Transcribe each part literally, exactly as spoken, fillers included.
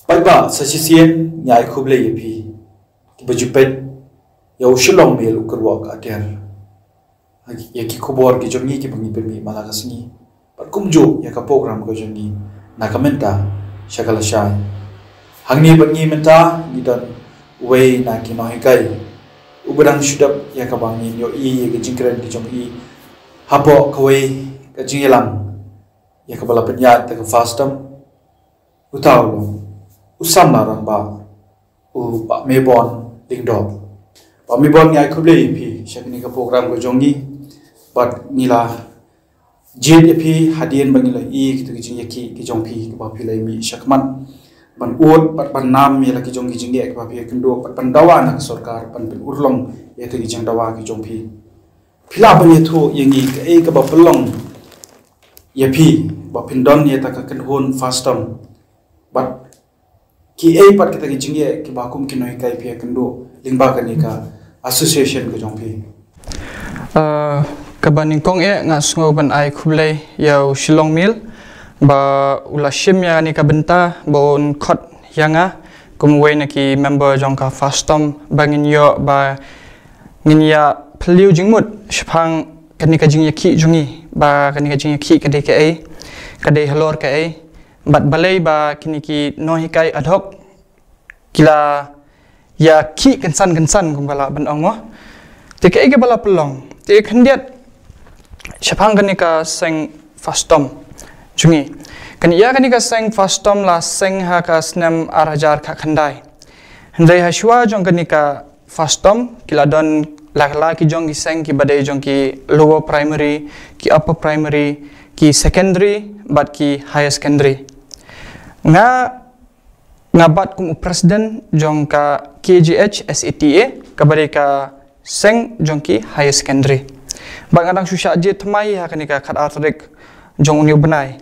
Paidbah, sa shisien ngi ai khublei ïa phi kiba ju peit ïa u Shillong Mail u kyrwoh ka atiar, ïa ki khubor ki jong ngi kiba ngi pynmih man la ka sngi, bad kumjuh ïa ka program ka jong ngi na ka mynta sha ka lashai. Hangne bad ngi mynta ngi don uwei na ki nonghikai uba dang shu dep ïa kaba ngin ïohi ïa ka jingkren ka jong i hapoh kawei ka jingïalang ïa kaba la pynïaid da ka FASTOM. Uta u long u samla rangbah, u Bah Maybon Lyngdoh. Bah Maybon, ngi ai khublei ïa phi sha kane ka program ka jong ngi. Bad ngi la jied ïa phi hadien ba ngi la ïohi ïa ki jingïakhih ki jong phi kiba phi la mih shakhmat ban ud bad ban nam ïa la ki jong ki jingeh kiba phi ïakynduh bad ban dawa na ka sorkar ban pynurlong ïa ki jingdawa ki jong phi. Phi lah ban ïathuh ïa ngi kaei kaba pynlong ïa phi ba phin don ïa kata ka kynhun FASTOM, bad kiei pat kita ki jingeh kiba kum ki nonghikai phi ïakynduh lyngba kane ka association ka jong phi? Ah, kaba nyngkong eh nga sngew ban ai khublei ïa u Shillong Mail ba u la shim ïa kane ka bynta ba un khot ïa nga kum uwei na ki member jong ka FASTOM ba ngin ïoh ba ngin ïa phylliew jingmut shaphang kane ka jingïakhih jong ngi, ba kane ka jingïakhih ka dei kaei, ka dei halor kaei, bad balei ba kine ki nonghikai ad hoc ki la ïakhih kynsan kynsan kum ka lah ban ong mo. Te kaei kaba la pynlong? Te khyndiat shaphang kane ka seng FASTOM jong ngi. Kane ïa kane ka seng FASTOM la seng ha ka snem ar hajar khatkhyndai. Hynrei ha shuwa jong kane ka FASTOM ki la don la la ki jong ki seng kiba dei jong ki lower primary, ki upper primary, ki secondary bad ki higher secondary. Nga, nga bat kum u president jong ka K G H S A T A, kaba dei ka seng jong ki higher secondary. Bad nga dang shu shah jied thymmai ha kane ka khatar tarik jong une u bnai.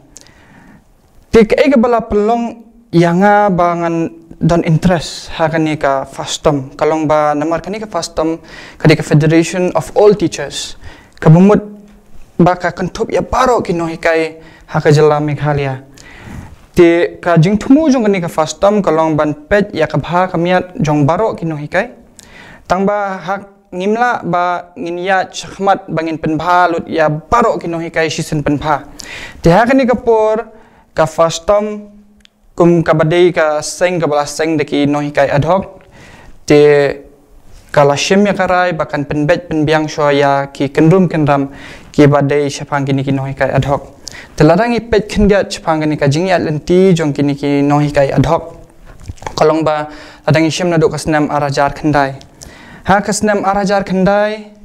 Te kaei kaba la pynlong ïa nga ba ngan don interest ha kane ka FASTOM ka long ba namar kane ka FASTOM ka dei ka Federation of All Teachers, kaba mut ba ka kynthup ïa baroh ki nonghikai ha ka jylla Meghalaya. Te ka jingthmu jong kane ka FASTOM ka long ban peit ïa ka bha ka miat jong baroh ki nonghikai. Tang ba ha ngim lah ba ngin ïaid shakhmat ba ngin pynbha lut ïa baroh ki nonghikai shisien pynbha. Te ha kane ka por ka FASTOM kum kaba dei ka seng kaba la seng da ki nonghikai ad hoc, te ka la shim ïa ka rai ba kan pynbeit pynbiang shuwa ïa ki kyndrum kyndram kiba dei shaphang kine ki nonghikai ad hoc. Te lada ngi peit khyndiat shaphang kane ka jingïaid lynti jong kine ki nonghikai ad hoc ka long ba lada ngi shim naduh ka snem ar hajar khyndai. Ha ka snem ar hajar khyndai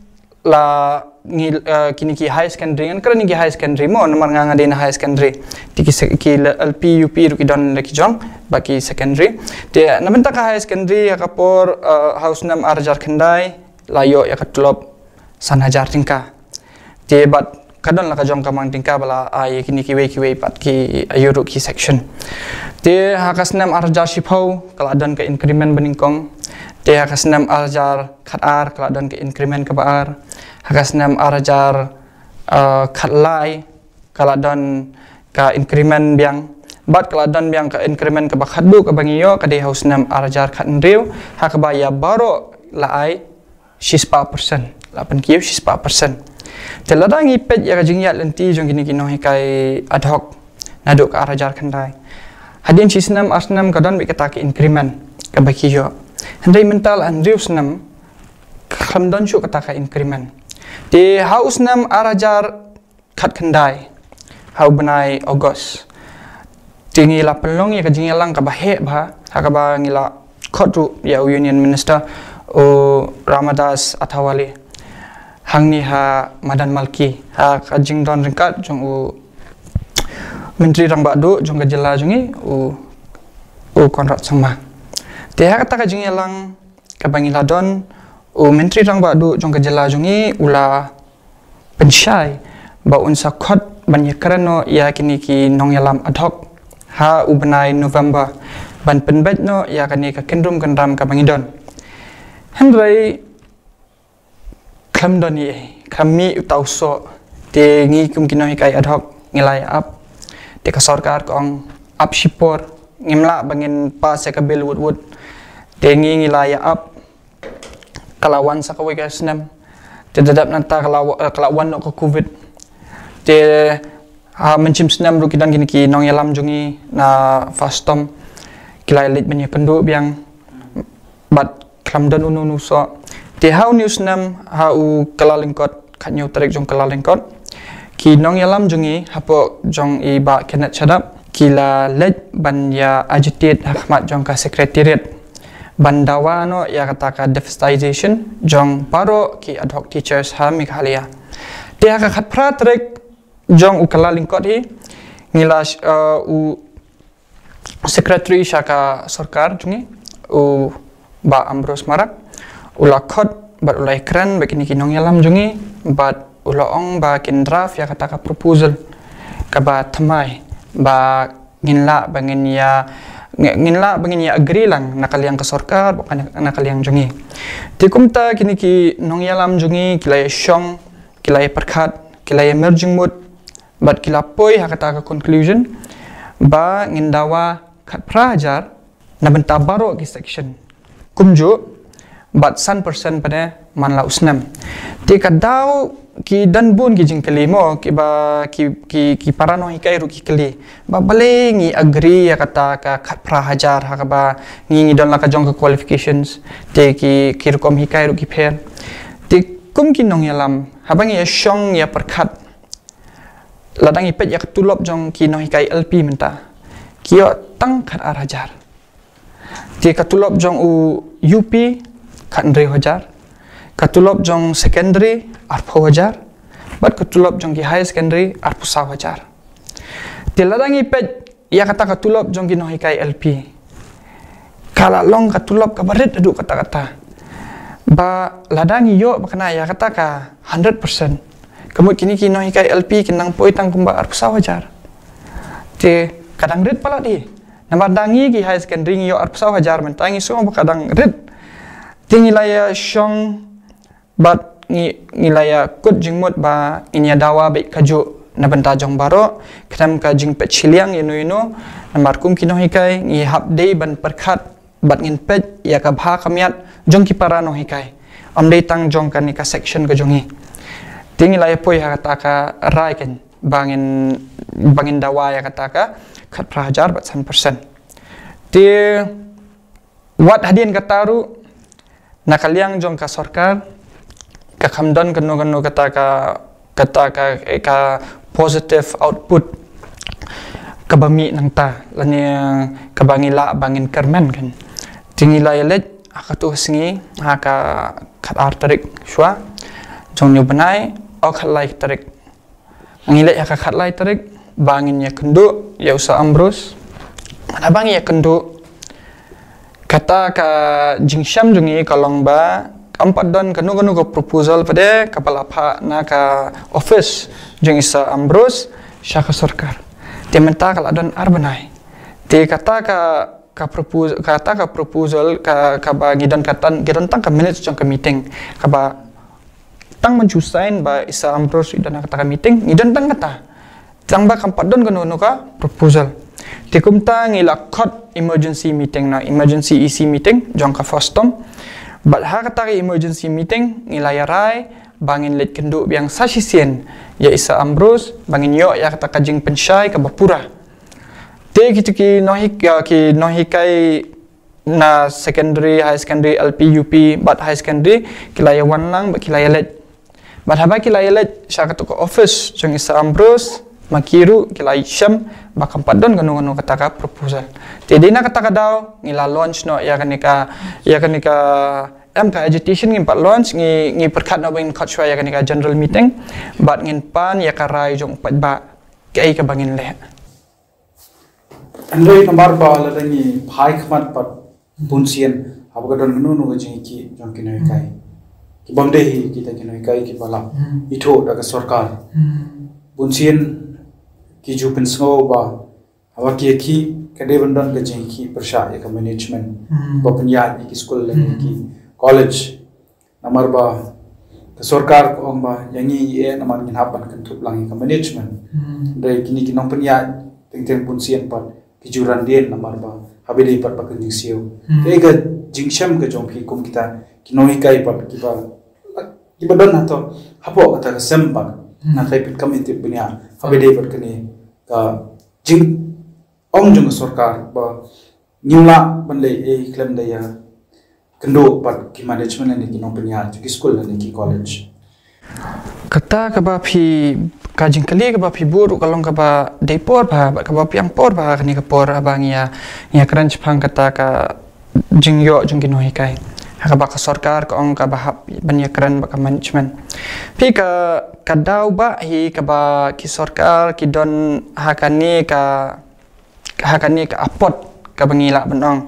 la ngi, eh, kine ki high secondary, ngan kren ki high secondary mo, namar nga nga dei na high secondary. Te ki se-, ki la L P, U P ruh ki don la ki jong, bad ki secondary. Te na bynta ka high secondary ha ka por, eh, ha u snem ar hajar khyndai la ïoh ïa ka tulop san hajar tyngka. Te bad ka don la ka jong ka mang tyngka ba la ai ïa kine kiwei kiwei pat ki, eh, ïa ruh ki section. Te ha ka snem ar hajar shiphew ka la don ka increment banyngkong. Te ha ka snem ar hajar khatar ka la don ka increment kaba ar. Ha ka snem ar hajar, eh, khatlai ka la don ka increment biang. Bad ka la don biang ka increment kaba khatduh kaba ngi ïoh ka dei ha u snem ar hajar khathynriew, ha kaba ïa baroh la ai shispah percent, la pynkiew shispah percent. Te lada ngi peit ïa ka jingïaid lynti jong kine ki nonghikai ad hoc naduh ka ar hajar khyndai, hadien shi snem ar snem ka don beit kata ka increment kaba ki ïoh. Hynrei mynta la hynriew snem khlem don shuh kata ka increment. Te ha u snem ar hajar khatkhyndai ha u bnai August, te ngi la pynlong ïa ka jingïalang kaba heh bha ha kaba ngi la khot ruh ïa u Union Minister u Ramadas Athawale hangne ha Madan Malki ha ka jingdon ryngkat jong u Myntri Rangbah Duh jong ka jylla jong ngi u, u Conrad Sangma. Te ha kata ka jingïalang kaba ngi la don, u Myntri Rangbah Duh jong ka jylla jong ngi u la pynshai ba un sa khot ban ïakren noh ïa kine ki nongïalam ad hoc ha u bnai November ban pynbeit noh ïa kane ka kyndrum kyndram kaba ngi don. Hynrei khlem don ei, khlem mih uta u soh, te ngi kum ki nonghikai ad hoc ngi la ïa ap. Te ka sorkar ka ong ap shipor, ngim lah ba ngin pass ïa ka bill wut wut. Te ngi ngi la ïa ap, ka la wan sa kawei ka snem. Te da dep nangta ka la wa- ka la wan noh ka covid. Te ha mynshem snem ruh ki don kine ki nongïalam jong ngi na FASTOM, ki la leit ban ïakynduh biang bad khlem don uno uno u soh. Te ha une u snem, ha u Kyllalyngkot, khathynñiew tarik jong Kyllalyngkot, ki nongïalam jong ngi hapoh jong i Bah Kenneth Shadap ki la leit ban ïa agitate ha khmat jong ka secretariat ban dawa noh ïa kata ka defastisation jong baroh ki ad hoc teachers ha Meghalaya. Te ha ka khatphra tarik jong u Kyllalyngkot hi, ngi la sh- uh, u secretary sha ka sorkar jong ngi, u Bah Ambrose Marak, u la khot bad u la ïakren bad kine ki nongïalam jong ngi, bad u la ong ba kin draft ïa kata ka proposal kaba thymmai ba ngin lah ba ngin ïa, ngin lah ba ngin ïa agree lang na ka liang ka sorkar bad na ka liang jong ngi. Te kumta kine ki nongïalam jong ngi ki la ïa shong, ki la ïa pyrkhat, ki la ïa mer jingmut bad ki la poi ha kata ka conclusion ba ngin dawa khatphra hajar na bynta baroh ki section kumjuh, bad san percent pat de man la u snem. Te ka daw, ki don bun ki jingkylli mo, kiba ki ki ki para nonghikai ruh ki kylli ba balei ngi agree ïa kata ka khatphra hajar ha kaba ngi ngi don la ka jong ka qualifications, te ki ki rukom hikai ruh ki pher. Te kum ki nongïalam, haba ngi ïa shong ïa pyrkhat, lada ngi peit ïa ka tulop jong ki nonghikai L P mynta, ki ïoh tang khatar hajar. Te ka tulop jong u U P khathynriew hajar, ka tulop jong secondary arphew hajar, bad ka tulop jong ki higher secondary arphew saw hajar. Te lada ngi peit ïa kata ka tulop jong ki nonghikai L P, ka la long ka tulop kaba rit haduh katta katta. Ba lada ngi ïoh ba kane ïa kata ka hundred percent, ka mut kine ki nonghikai L P kin nang poi tang kumba arphew saw hajar. Te ka dang rit palat hi. Namar da ngi ki higher secondary ngi ïoh arphew saw hajar mynta, ngi sngew ba ka dang rit. Te ngi la ïa shong bad ngi ngi la ïa kut jingmut ba ngin ïa dawa beit kajuh na bynta jong baroh, khlem ka jingpeit shiliang ïano ïano. Namar kum ki nonghikai ngi hap dei ban pyrkhat bad ngin peit ïa ka bha ka miat jong ki para nonghikai, ym dei tang jong kane ka section ka jong ngi. Te ngi la ïa poi ha kata ka rai kan ba ngin ba ngin dawa ïa kata ka khatphra hajar bad san percent. Te wat hadien kata ruh, na ka liang jong ka sorkar, ka kham don kano kano kata ka kata ka ka positive output kaba mih nangta, lane kaba ngi lah ba ngin kyrmen kan. Te ngi la ïa leit ha katu ka sngi, ha ka khatar tarik shuwa jong une u bnai, oh khatlai tarik. Ngi leit ha ka khatlai tarik ba ngin ïa kynduh ïa u Sir Ambrose. Haba ngi ïa kynduh, kata ka jingshem jong ngi ka long ba kam pat don kano kano ka proposal pat de kaba la phah na ka office jong i Sir Ambrose sha ka sorkar. Te mynta ka la don ar bnai. Te kata ka ka propose kata ka proposal ka kaba ngi don kata, ngi don tang ka minutes jong ka meeting, kaba tang ban shu sign ba i Sir Ambrose i don ha kata ka meeting, ngi don tang kata. Tang ba kam pat don kano kano ka proposal. Te kumta ngi la khot emergency meeting, na emergency E C meeting jong ka FASTOM. Bad ha kata ka emergency meeting ngi la ïa rai ba ngin leit kynduh biang sa shisien ïa i Sir Ambrose ba ngin ïoh ïa kata ka jingpynshai kaba pura. Te kito ki nonghi- ki nonghikai na secondary, higher secondary, L P, U P bad higher secondary ki la ïa wan lang bad ki la ïa leit. Bad haba ki la ïa leit sha katu ka office jong i Sir Ambrose, ma ki ruh ki la ïa shem ba kam pat don kano kano kata ka proposal. Te dei na kata ka daw ngi la launch noh ïa kane ka, ïa kane ka, em, ka agitation, ngim pat launch, ngi ngi pyrkhat noh ba ngin khot shuwa ïa kane ka general meeting bad ngin pan ïa ka rai jong u paidbah kaei kaba ngin leh. Hynrei namar ba lada ngi phai khmat pat bunsien, haba ka don kano kano ka jingïakhih jong ki nonghikai, ki bym dei hi kita ki nonghikai kiba la ithuh da ka sorkar, bunsien ki ju pynsngew ba haba ki ïakhih ka dei ban don ka jingïakhih pyrshah ïa ka management ba pynïaid ïa ki skul lane ki college. Namar ba ka sorkar ka ong ba ïa ngi ïa, namar ngin hap ban kynthup lang ïa ka management. Dei kine ki nongpynïaid teng teng bunsien pat ki ju ran dien namar ba haba dei pat ba kan jingsiew. Hmm. Te ka jingshem ka jong phi kum kita ki nonghikai pat kiba, kiba don hato hapoh kata ka sem pat. Hmm. Na tai pit kam intip bniah haba dei pat kane ka jingong jong ka sorkar ba ngim lah ban leh ei khlem da ïa kynduh bad ki management lane ki nongpynïaid jong ki skul lane ki college. Kata kaba phi, ka jingkylli kaba phi buh ruh ka long kaba dei por bha, bad kaba biang por bha kane ka por haba ngi ïa, ngi ïa kren shaphang kata ka jingïoh jong ki nonghikai. Ha kaba ka sorkar ka ong kaba hap ban ïa kren bad ka management. Phi ka, ka daw ba hi kaba ki sorkar ki don ha kane ka ha kane ka apot kaba ngi lah ban ong.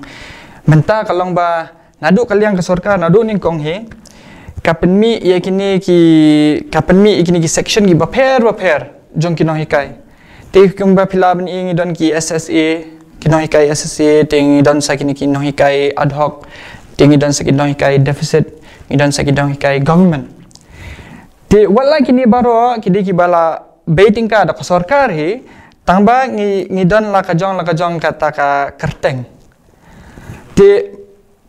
Mynta ka long ba naduh ka liang ka sorkar, naduh nyngkong hi, ka pynmih ïa kine ki, ka pynmih ïa kine ki section kiba pher ba pher jong ki nonghikai. Te kumba phi lah ban i ngi don ki S S A, ki nonghikai S S A, te ngi don sa kine ki nonghikai ad hoc, te ngi don sa ki nonghikai deficit, ngi don sa ki nonghikai government. Te wat la kine baroh ki dei kiba la bei tyngka da ka sorkar hi, tang ba ngi, ngi don la ka jong, la ka jong kata ka kyrteng. Te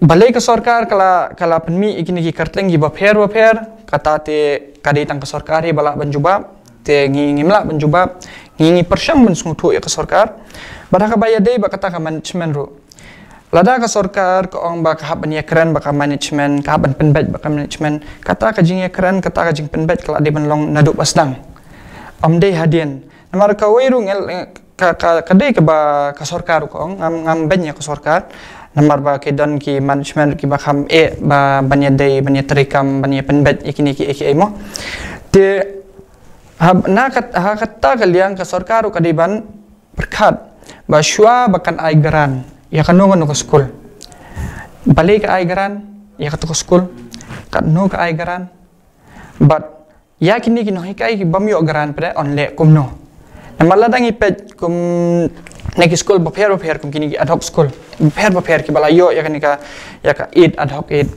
balei ka sorkar ka la, ka la pynmih ïa kine ki kyrteng kiba pher ba pher, kata te ka dei tang ka sorkar hi ba lah ban jubab. Te ngi, ngim lah ban jubab, ngi, ngi pyrshang ban sngewthuh ïa ka sorkar. Bad ha kaba ïadei bad kata ka management ruh. Lada ka sorkar ka ong ba ka hap ban ïa kren bad ka management, ka hap ban pynbeit bad ka management, kata ka jingïakren, kata ka jingpynbeit ka la dei ban long naduh ba sdang. Ym dei hadien. Namar kawei ruh ngel, ka, ka, ka dei kaba ka sorkar ruh ka ong, ngam, ngam beiñ ïa ka sorkar. Namar ba ki don ki management kiba kham eh ba ban ïadei, ban ïatreikam, ban ïapynbeit ïa kine kiei kiei mo. Te ha, na kat-, ha kata ka liang ka sorkar ruh ka dei ban pyrkhat ba shuwa ba kan ai grant ïa kano kano ka skul, balei ka ai grant ïa kato ka skul, katno ka ai grant, bad ïa kine ki nonghikai ki bym ïoh grant pat yn leh kumno. Namar lada ngi peit kum na ki skul bapher bapher, kum kine ki ad hoc skul bapher bapher kiba la ïoh ïa kane ka, ïa ka aid, ad hoc aid.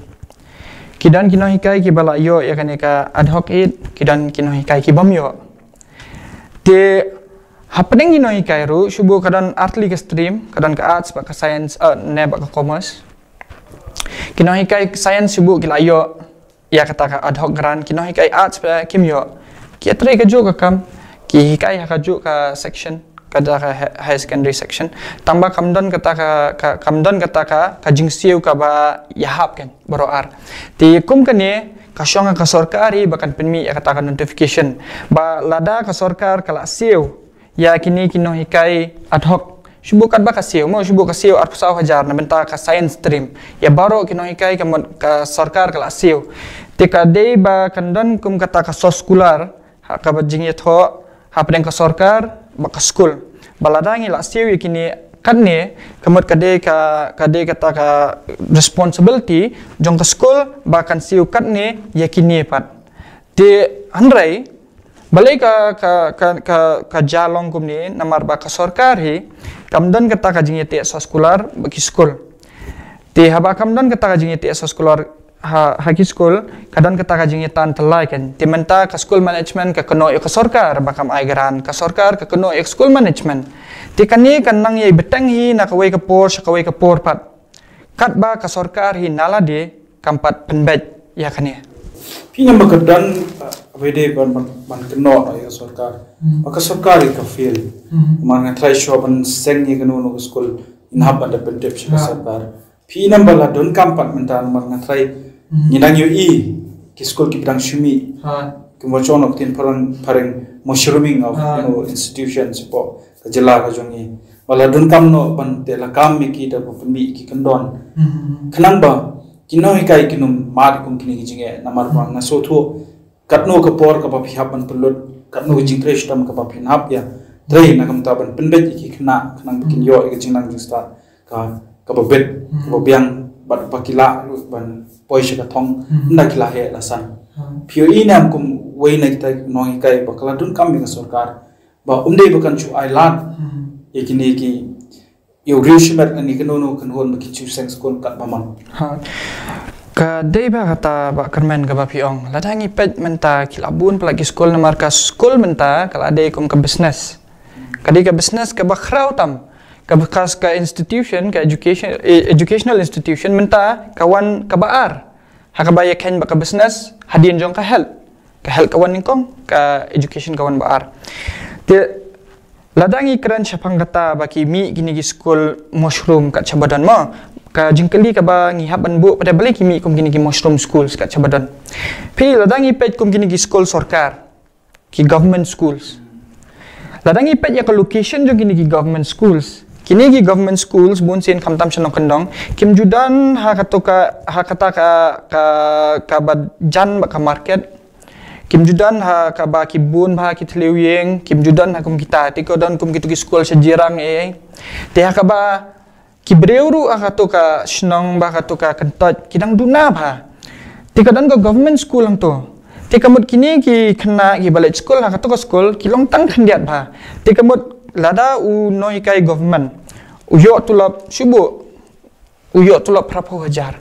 Ki don ki nonghikai kiba la ïoh ïa kane ka ad hoc aid, ki don ki nonghikai ki bym ïoh. Te hapdeng ki nonghikai ruh, shu buh ka don artylli ka stream, ka don ka arts bad ka science, eh, ne bad ka commerce. Ki nonghikai science shu buh ki la ïoh ïa kata ka ad hoc grant, ki nonghikai arts pat kim ïoh. Ki ïatrei kajuh ka kam, ki hikai ha kajuh ka section, kata ka hi-, higher secondary section. Tang ba kam don kata ka, ka, kam don kata ka, ka jingsiew kaba ïahap kan baroh ar. Te kum kane ka shong ha ka sorkar hi ba kan pynmih ïa kata ka notification. Ba lada ka sorkar ka la siew ïa kine ki nonghikai ad hoc, shu buh katba ka siew mo, shu buh ka siew arphew saw hajar na bynta ka science stream. Ïa baroh ki nonghikai ka mut ka sorkar ka la siew. Te ka dei ba kan don kum kata ka sos kular, ha kaba jingïathoh hapdeng ka sorkar bad ka skul. Ba lada ngi la siew ïa kine katne, ka mut ka dei ka, ka dei kata ka responsibility jong ka skul ba kan siew katne ïa kine pat. Te hynrei balei ka, ka, ka, ka, ka jia long kumne, namar ba ka sorkar hi kam don kata ka jingïateh soskular bad ki skul. Te haba kam don kata ka jingïateh soskular ha, ha ki skul, ka don kata ka jingïatan tyllai kan. Te mynta ka school management ka kynnoh ïa ka sorkar ba kam ai grant, ka sorkar ka kynnoh ïa ka school management. Te kane kan nang ïai bteng hi na kawei ka por sha kawei ka por pat. Katba ka sorkar hi na lade kam pat pynbeit ïa kane. Phi ngam ba ka don, uh, ba dei ban, ban, ban kynnoh ïa ka sorkar. Hmm. Ba ka sorkar hi ka fail. Hmm. Namar nga trai shuwa ban seng ïa kano kano ka skul, ngin hap ban da pyntip sha ka sorkar. Phi ngam ba la donkam pat mynta namar nga trai. Hmm. Ngi dang ïohi ki skul kiba dang shu mih. Ha. Kumba shong noh ktien phareng, phareng mushrooming of, you know, institutions hapoh ka jylla ka jong ngi. Ba la donkam noh ban teh lakam ïa ki da ba pynmih ïa ki kyndon. Hmm. Khnang ba ki nonghikai kin ym mad kum kine ki jingeh, namar ba nga sngewthuh katno ka por kaba phi hap ban pynlut, katno ka jingtrei shitom kaba phin hap ïa trei na ka bynta ban pynbeit ïa ki khynnah, khnang ba kin ïoh ïa ka jingnang jingstad ka, kaba bit, hmm, kaba biang, bad ba ki lah ruh ban poi sha ka thong, hmm, ynda ki la heh la san. Hmm. Phi ïohi ne em kum wei na kita ki nonghikai ba ka la donkam ïa ka sorkar ba um dei ba kan shu ai lad, hmm, ïa kine ki, ïa u riew shimet lane kano kano ka hynhun ba kin shu seng skul katba mon. Ha. Ka dei ba kata ba kyrmen kaba phi ong. Lada ngi peit mynta ki la bun palat ki skul namar ka skul mynta ka la dei kum ka business. Ka dei ka business kaba khraw tam. Ka, ka, ka institution, ka education, eh, educational institution mynta ka wan kaba ar. Ha kaba ïakhun bad ka business, hadien jong ka health. Ka health ka wan nyngkong, ka education ka wan ba ar. Te lada ngi kren shaphang kata ba ki mih kine ki skul mushroom kat shaba don mo. Ka jingkylli kaba ngi hap ban buh pat balei ki mih kum kine ki mushroom schools kat shaba don. Phi lada ngi peit kum kine ki skul sorkar. Ki government schools. Lada ngi peit ïa ka location jong kine ki government schools. Kine ki government schools bun sien khamtam shnong kyndong. Kim ju don ha kata ka, ha kata ka, ka, kaba jan bad ka market. Kim ju don ha kaba ki bun bha ki thliew ïing. Kim ju don ha kum kita. Te ka don kum kitu ki skul sha Jirang eh. Te ha kaba ki briew ruh ha katu ka shnong bad katu ka kyntoit ki dang duna bha. Te ka don ka government school hangtu. Te ka mut kine ki khynnah kiba leit skul ha katu ka skul ki long tang khyndiat bha. Te ka mut lada u nonghikai government u ïoh tulop shu buh, u ïoh tulop phraphew hajar.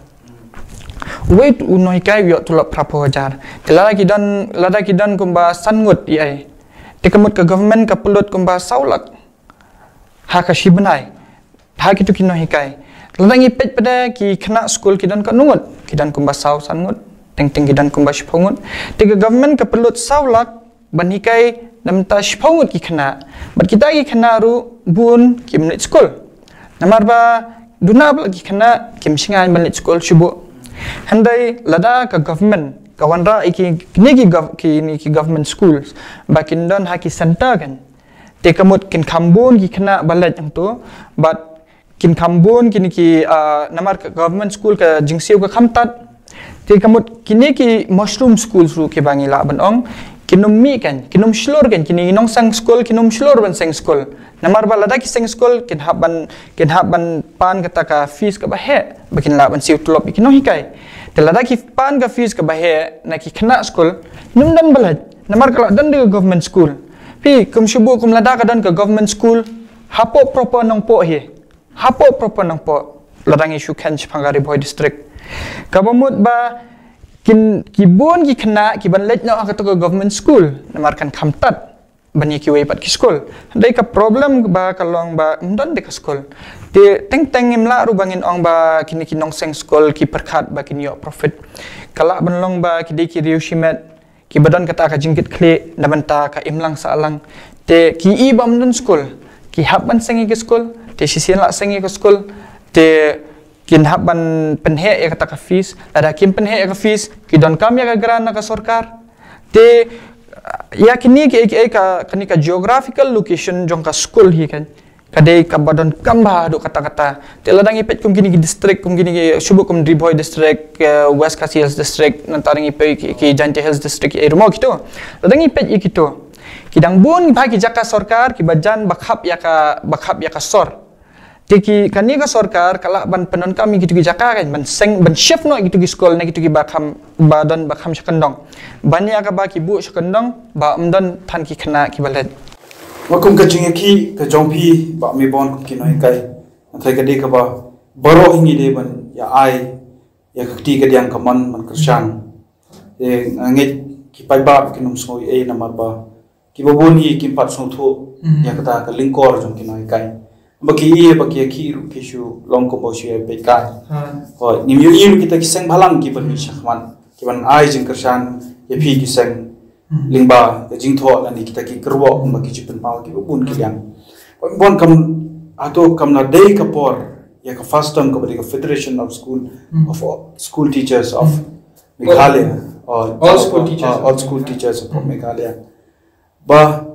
Wei u nonghikai u ïoh tulop phraphew hajar. Te lada ki don, lada ki don kumba san ngut ïa. Te ka mut ka government ka pynlut kumba saw lak ha ka shi bnai. Ha kitu ki nonghikai. Lada ngi peit pat ki khynnah skul ki don katno ngut, ki don kumba saw san ngut. Teng teng ki don kumba shiphew ngut. Te ka government ka pynlut saw lak ban hikai namar shiphew ngut ki khynnah. Bad kita ki khynnah ruh bun kim leit skul. Namar ba duna bha ki khynnah kim shngaiñ ban leit skul shu buh. Hynrei lada ka government ka wanrah ïa ki, kine ki gov-, kine ki government schools ba kin don ha ki centre kan. Te ka mut kin kham bun ki khynnah ba leit hangtu, bad kin kham bun kine ki, ah, namar ka government school ka jingsiew ka kham tad. Te ka mut kine ki mushroom schools ruh kiba ngi lah ban ong, kin ym mih kan, kin ym shlur kan, kine ki nongseng skul kin ym shlur ban seng skul. Namar ba lada ki seng skul kin hap ban, kin hap ban pan kata ka fees kaba heh ba kin lah ban siew tulop ïa ki nonghikai. Te lada ki pan ka fees kaba heh na ki khynnah skul, ym don ba leit. Namar ka la don da ka government school. Phi, kum shu buh kum lada ka don ka government school hapoh proper Nongpoh hi. Hapoh proper Nongpoh. Lada ngi shu khein shaphang ka Ri Bhoi district. Kaba mut ba kin, ki bun ki khynnah kiban leit noh ha katu ka government school. Namar kan kham tad ban ïa kiwei pat ki skul. Dei ka problem ba ka long ba ym don de ka skul. Te teng teng ngim lah ruh ba ngin ong ba kine ki nongseng skul ki pyrkhat ba kin ïoh profit. Ka lah ban long ba ki dei ki riew shimet, kiba don kata ka jingkitkhlieh na bynta ka imlang sahlang. Te ki i ba ym don skul, ki hap ban seng ïa ki skul, te shisien la seng ïa ki skul, te kin hap ban pynheh ïa kata ka fees, lada kim pynheh ïa ka fees, ki donkam ïa ka grant na ka sorkar. Te, ah, ïa kine ki, ki, ka, kane ka geographical location jong ka skul hi kan, ka dei kaba donkam bha haduh katta katta. Te lada ngi peit kum kine ki district, kum kine ki shu buh kum Ri Bhoi district, eh, West Khasi Hills district, nangta ngi peit ki, ki Jaintia Hills district, eh, ruh mo kitu. Lada ngi peit ïa kitu, ki dang bun bha ki jaka sorkar kiba jan ba khap ïa ka, ba khap ïa ka sor. Te ki, kane ka sorkar ka lah ban pyndonkam ïa kitu ki jaka kan, ban seng, ban shift noh ïa kitu ki skul na kitu kiba kham, ba don ba kham sha kyndong. Ban ïa kaba ki buh sha kyndong, ba ym don than ki khynnah kiba leit. Nga kum ka jingïakhih ka jong phi Bah Mebon kum ki nonghikai. Nga tharai ka dei kaba baroh hi ngi dei ban ïa ai ïa ka kti kadiang ka mon ban kyrshan. Te nga ngeit ki paidbah kin ym sngew ei ei namar ba kiba bun hi kim pat sngewthuh ïa kata ka lyngkor jong ki nonghikai. Ba ki ïa, ba ki ïakhih ruh ki shu long kumba shu ïa peit kai. Hooid, ngim ïohi ruh kita ki seng bhalang kiban mih shakhmat, kiban ai jingkyrshan ïa phi ki seng lyngba ka jingthoh lane kita ki kyrwoh kumba ki ju pynpaw kiba bun ki liang. Bah Mebon, kam, hato kam la dei ka por ïa ka FASTOM kaba dei ka Federation of School, of School Teachers of Meghalaya, or All School Teachers, All School Teachers of Meghalaya, ba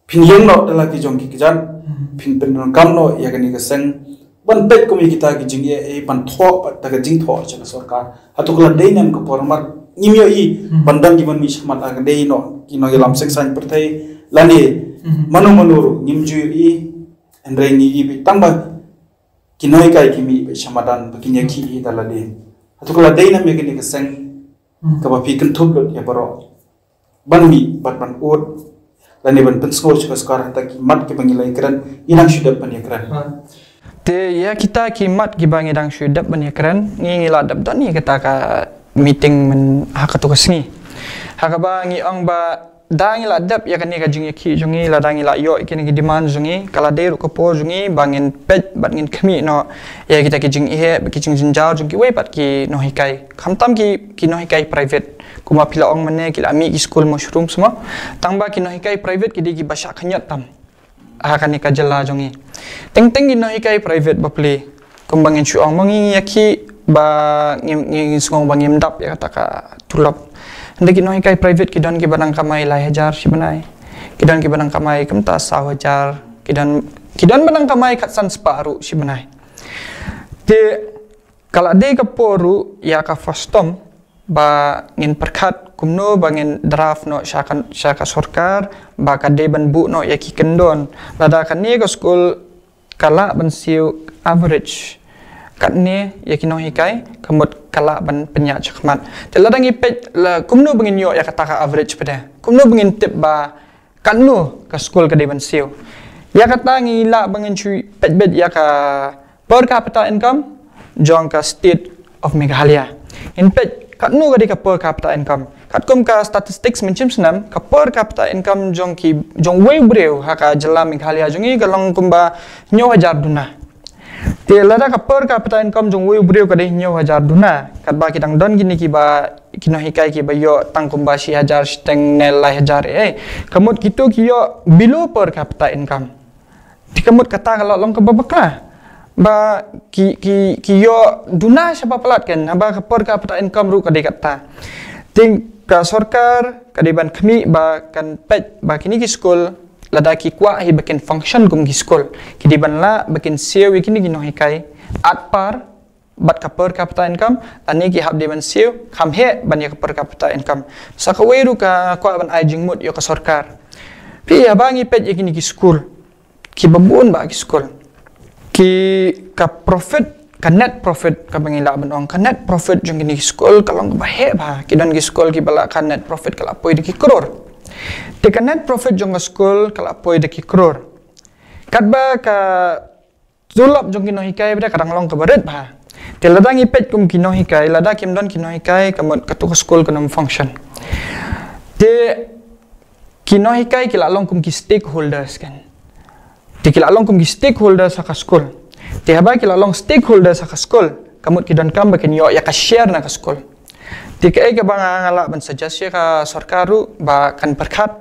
phin ïeng noh da la ki jong ki kjat, phin pyndonkam noh ïa kane ka seng ban peit kum ïa kita ki jingeh, eh, ban thoh pat da ka jingthoh sha ka sorkar. Hato ka la dei ne em ka por, namar ngim ïohi ban dang kiban mih shakhmat, ka dei noh ki nongïalam seng saiñ pyrthei lane mano mano ruh ngim ju ïohi. Hynrei ngi i beit tang ba ki nonghikai ki mih beit sha madan ba kin ïakhih hi da lade. Hato ka la dei ne em ïa kane ka seng kaba phi kynthup lut ïa baroh ban mih bad ban ud lane ban pynsngew sha ka sorkar, hangta ki mat kiba ngi la ïakren, ngi dang shu dep ban ïakren. Te ïa kita ki mat kiba ngi dang shu dep ban ïakren, ngi, ngi la dep don ïa kata ka meeting myn ha katu ka sngi. Ha kaba ngi ong ba Da ngi la dep ïa kane ka jingïakhih jong ngi, lada ngi la ïoh ïa kine ki demand jong ngi, ka la dei ruh ka por jong ngi ba ngin peit bad ngin khmih noh ïa kita ki jingeh bad ki jingjynjar jong kiwei pat ki nonghikai. Khamtam ki, ki nonghikai private. Kumba phi la ong mynne ki la mih ki skul mushroom sma. Tang ba ki nonghikai private ki dei kiba shah khynñiot tam ha kane ka jylla jong ngi. Teng teng ki nonghikai private bapli. Kumba ngin shu ong ma ngi ïakhih ba ngin, ngin, ngin sngew ba ngim dap ïa kata ka tulop. Hynrei ki nonghikai private ki don kiba dang kamai lai hajar shi bnai. Ki don kiba dang kamai kumta saw hajar. Ki don, ki don ba dang kamai khatsan spah ruh shi bnai. Te ka la dei ka por ruh ïa ka FASTOM ba ngin pyrkhat kumno ba ngin draft noh sha ka, sha ka sorkar ba ka dei ban buh noh ïa ki kyndon. Lada kane ka skul ka lah ban siew average katne ïa ki nonghikai, ka mut ka lah ban pynïaid shakhmat. Te lada ngi peit la kumno ba ngin ïoh ïa kata ka average pat de. Kumno ba ngin tip ba katno ka skul ka dei ban siew. Ïa kata ngi lah ba ngin shu peit beit ïa ka per capita income jong ka state of Meghalaya. Ngin peit katno ka dei ka per capita income. Katkum ka statistics mynshem snem, ka per capita income jong ki, jong uwei u briew ha ka jylla Meghalaya jong ngi ka long kumba hynñiew hajar duna. Te lada ka per capita income jong uwei u briew ka dei hynñiew hajar duna, katba ki dang don kine kiba, ki nonghikai kiba ïoh tang kumba shi hajar shiteng ne lai hajar eh. Ka mut kito ki ïoh below per capita income. Te ka mut kata ka la long kaba bakla. Ba ki, ki, ki ïoh duna shaba palat kan, haba ka per capita income ruh ka dei kata. Te ka sorkar ka dei ban khmih ba kan peit ba kine ki skul lada ki kwah hi ba kin function kum ki skul, ki dei ban lah ba kin siew ïa kine ki nonghikai at par bad ka per capita income, lane ki hap dei ban siew kham heh ban ïa ka per capita income. Sa kawei ruh ka kwah ban ai jingmut ïa ka sorkar. Phi, haba ngi peit ïa kine ki skul, kiba bun bah ki skul, ki, ka profit, ka net profit kaba ngi lah ban ong, ka net profit jong kine ki skul ka long kaba heh bha. Ki don ki skul kiba lah ka net profit ka la poi da ki klur. Te ka net profit jong ka skul ka la poi da ki klur. Katba ka tulop jong ki nonghikai pat de ka dang long kaba rit bha. Te lada ngi peit kum ki nonghikai, lada kim don ki nonghikai ka mut katu ka skul kan ym function. Te ki nonghikai ki la long kum ki stakeholders kan. Te ki la long kum ki stakeholders ha ka skul. Te haba ki la long stakeholders ha ka skul, ka mut ki donkam ba kin ïoh ïa ka share na ka skul. Te kaei kaba nga, nga lah ban suggest ïa ka sorkar ruh ba kan pyrkhat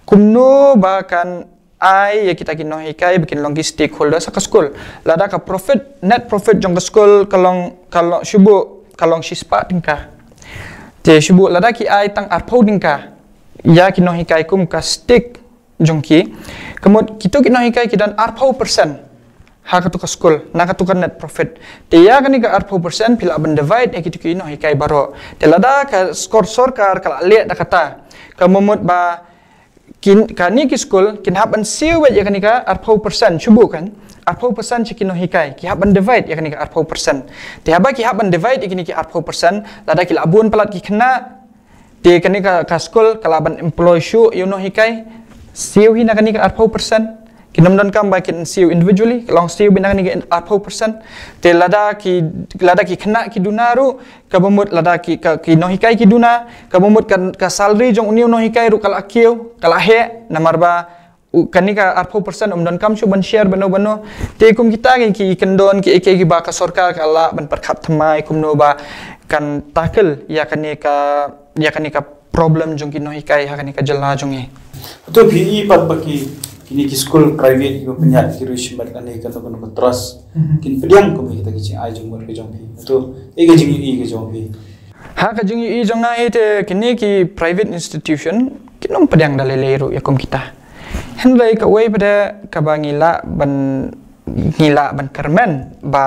kumno ba kan ai ïa kita ki nonghikai ba kin long ki stakeholders ha ka skul. Lada ka profit, net profit jong ka skul ka long, ka long shu buh, ka long shispah tyngka. Te shu buh lada ki ai tang arphew tyngka ïa ki nonghikai kum ka stake jong ki, ka mut kito ki nonghikai ki don arphew percent ha katu ka skul na katu ka net profit. Te ïa kane ka arphew percent phi lah ban divide ïa kito ki nonghikai baroh. Te lada ka skor sorkar ka la leh da kata, ka mut ba kin, kane ki skul kin hap ban siew beit ïa kane ka arphew percent, shu buh kan, arphew percent sha ki nonghikai, ki hap ban divide ïa kane ka arphew percent. Te haba ki hap ban divide ïa kane ki arphew percent, lada ki la bun palat ki khynnah, te kane ka, ka skul ka lah ban employ shuh ïa u nonghikai, siew hi na kane ka arphew percent. Kin ym donkam ba kin siew individually, ka long siew beit na kane ka arphew percent. Te lada ki, lada ki khynnah ki duna ruh, kaba mut lada ki, ka, ki nonghikai ki duna, kaba mut ka, ka salary jong une u nonghikai ruh ka la kiew, ka la heh, namar ba u, kane ka arphew percent um donkam shuh ban share bad uno bad uno. Te kum kita ki, ki kyndon ki, ki, kiba ka sorkar ka lah ban pyrkhat thymmai kumno ba kan tackle ïa kane ka, ïa kane ka problem jong ki nonghikai ha kane ka jylla jong ngi. To phi i pat ba ki, kine ki skul private kiba pynïaid ki riewshimet lane kano kano ka trust, kin pdiang kum kita ki jingai jingmut ka jong phi? To, ïa ka jingïohi ka jong phi? Ha ka jingïohi jong nga hi te kine ki private institution kin ym pdiang da lei lei ruh ïa kum kita. Hynrei kawei pat de kaba ngi lah ban, ngi lah ban kyrmen ba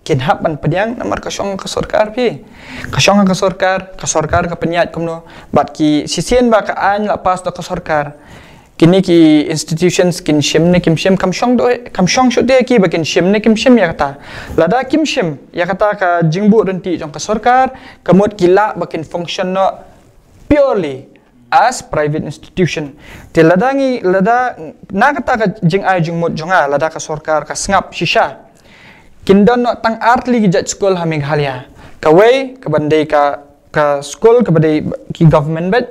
kin hap ban pdiang namar ka shong ka sorkar phi. Ka shong ka sorkar, ka sorkar ka pynïaid kumno. Bad ki shisien ba ka aiñ la pass da ka sorkar, kine ki institutions kin shim ne kim shim, kam shong doh, kam shong shuh te ki ba kin shim ne kim shim ïa kata. Lada kim shim ïa kata ka jingbuh ryntih jong ka sorkar, ka mut ki lah ba kin function noh purely as private institution. Te lada ngi, lada na kata ka jingai jingmut jong nga, lada ka sorkar ka sngap shisha, kin don noh tang artylli ki jait skul ha Meghalaya. Kawei kaban dei ka, ka skul kaba dei ki government beit.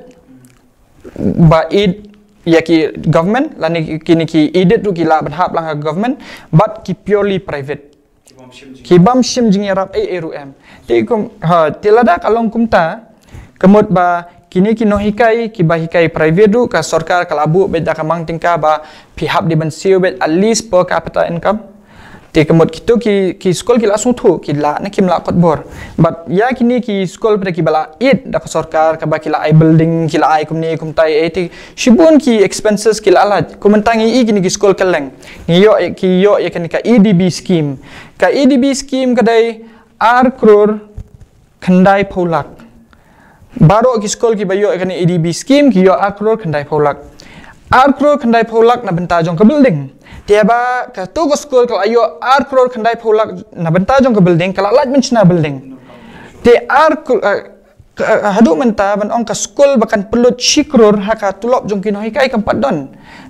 ba aid ïa ki government, lane kine ki aided ruh ki lah ban hap lang ha government, bad ki purely private. Ki bym shim jingïarap ei ei ruh em. Te kum, ha, te lada ka long kumta, ka mut ba kine ki nonghikai kiba hikai private ruh ka sorkar ka la buh beit da ka mang tyngka ba phi hap dei ban siew beit at least per capita income. Te ka mut kito ki, ki skul ki la sngewthuh, ki la ne kim la kot bor. But ïa kine ki skul pat kiba la aid da ka sorkar, kaba ki la ai building, ki la ai kumne kumtai, eh, te shibun ki expenses ki la lait. Kum mynta ngi i kine ki skul kylleng, ngi ïoh, ki ïoh ïa kane ka A D B scheme. Ka A D B scheme ka dei ar klur khyndai phew lak. Baroh ki skul kiba ïoh ïa kane A D B scheme ki ïoh ar klur khyndai phew lak. Ar klur khyndai phew lak na bynta jong ka building. Te ba kato ka skul ka la ïoh ar klur khyndai phew lak na bynta jong ka building, ka la lait ban shna building. Te ar klur, eh, ka, eh, haduh mynta ban ong ka skul ba kan pynlut shi klur ha ka tulop jong ki nonghikai kam pat don.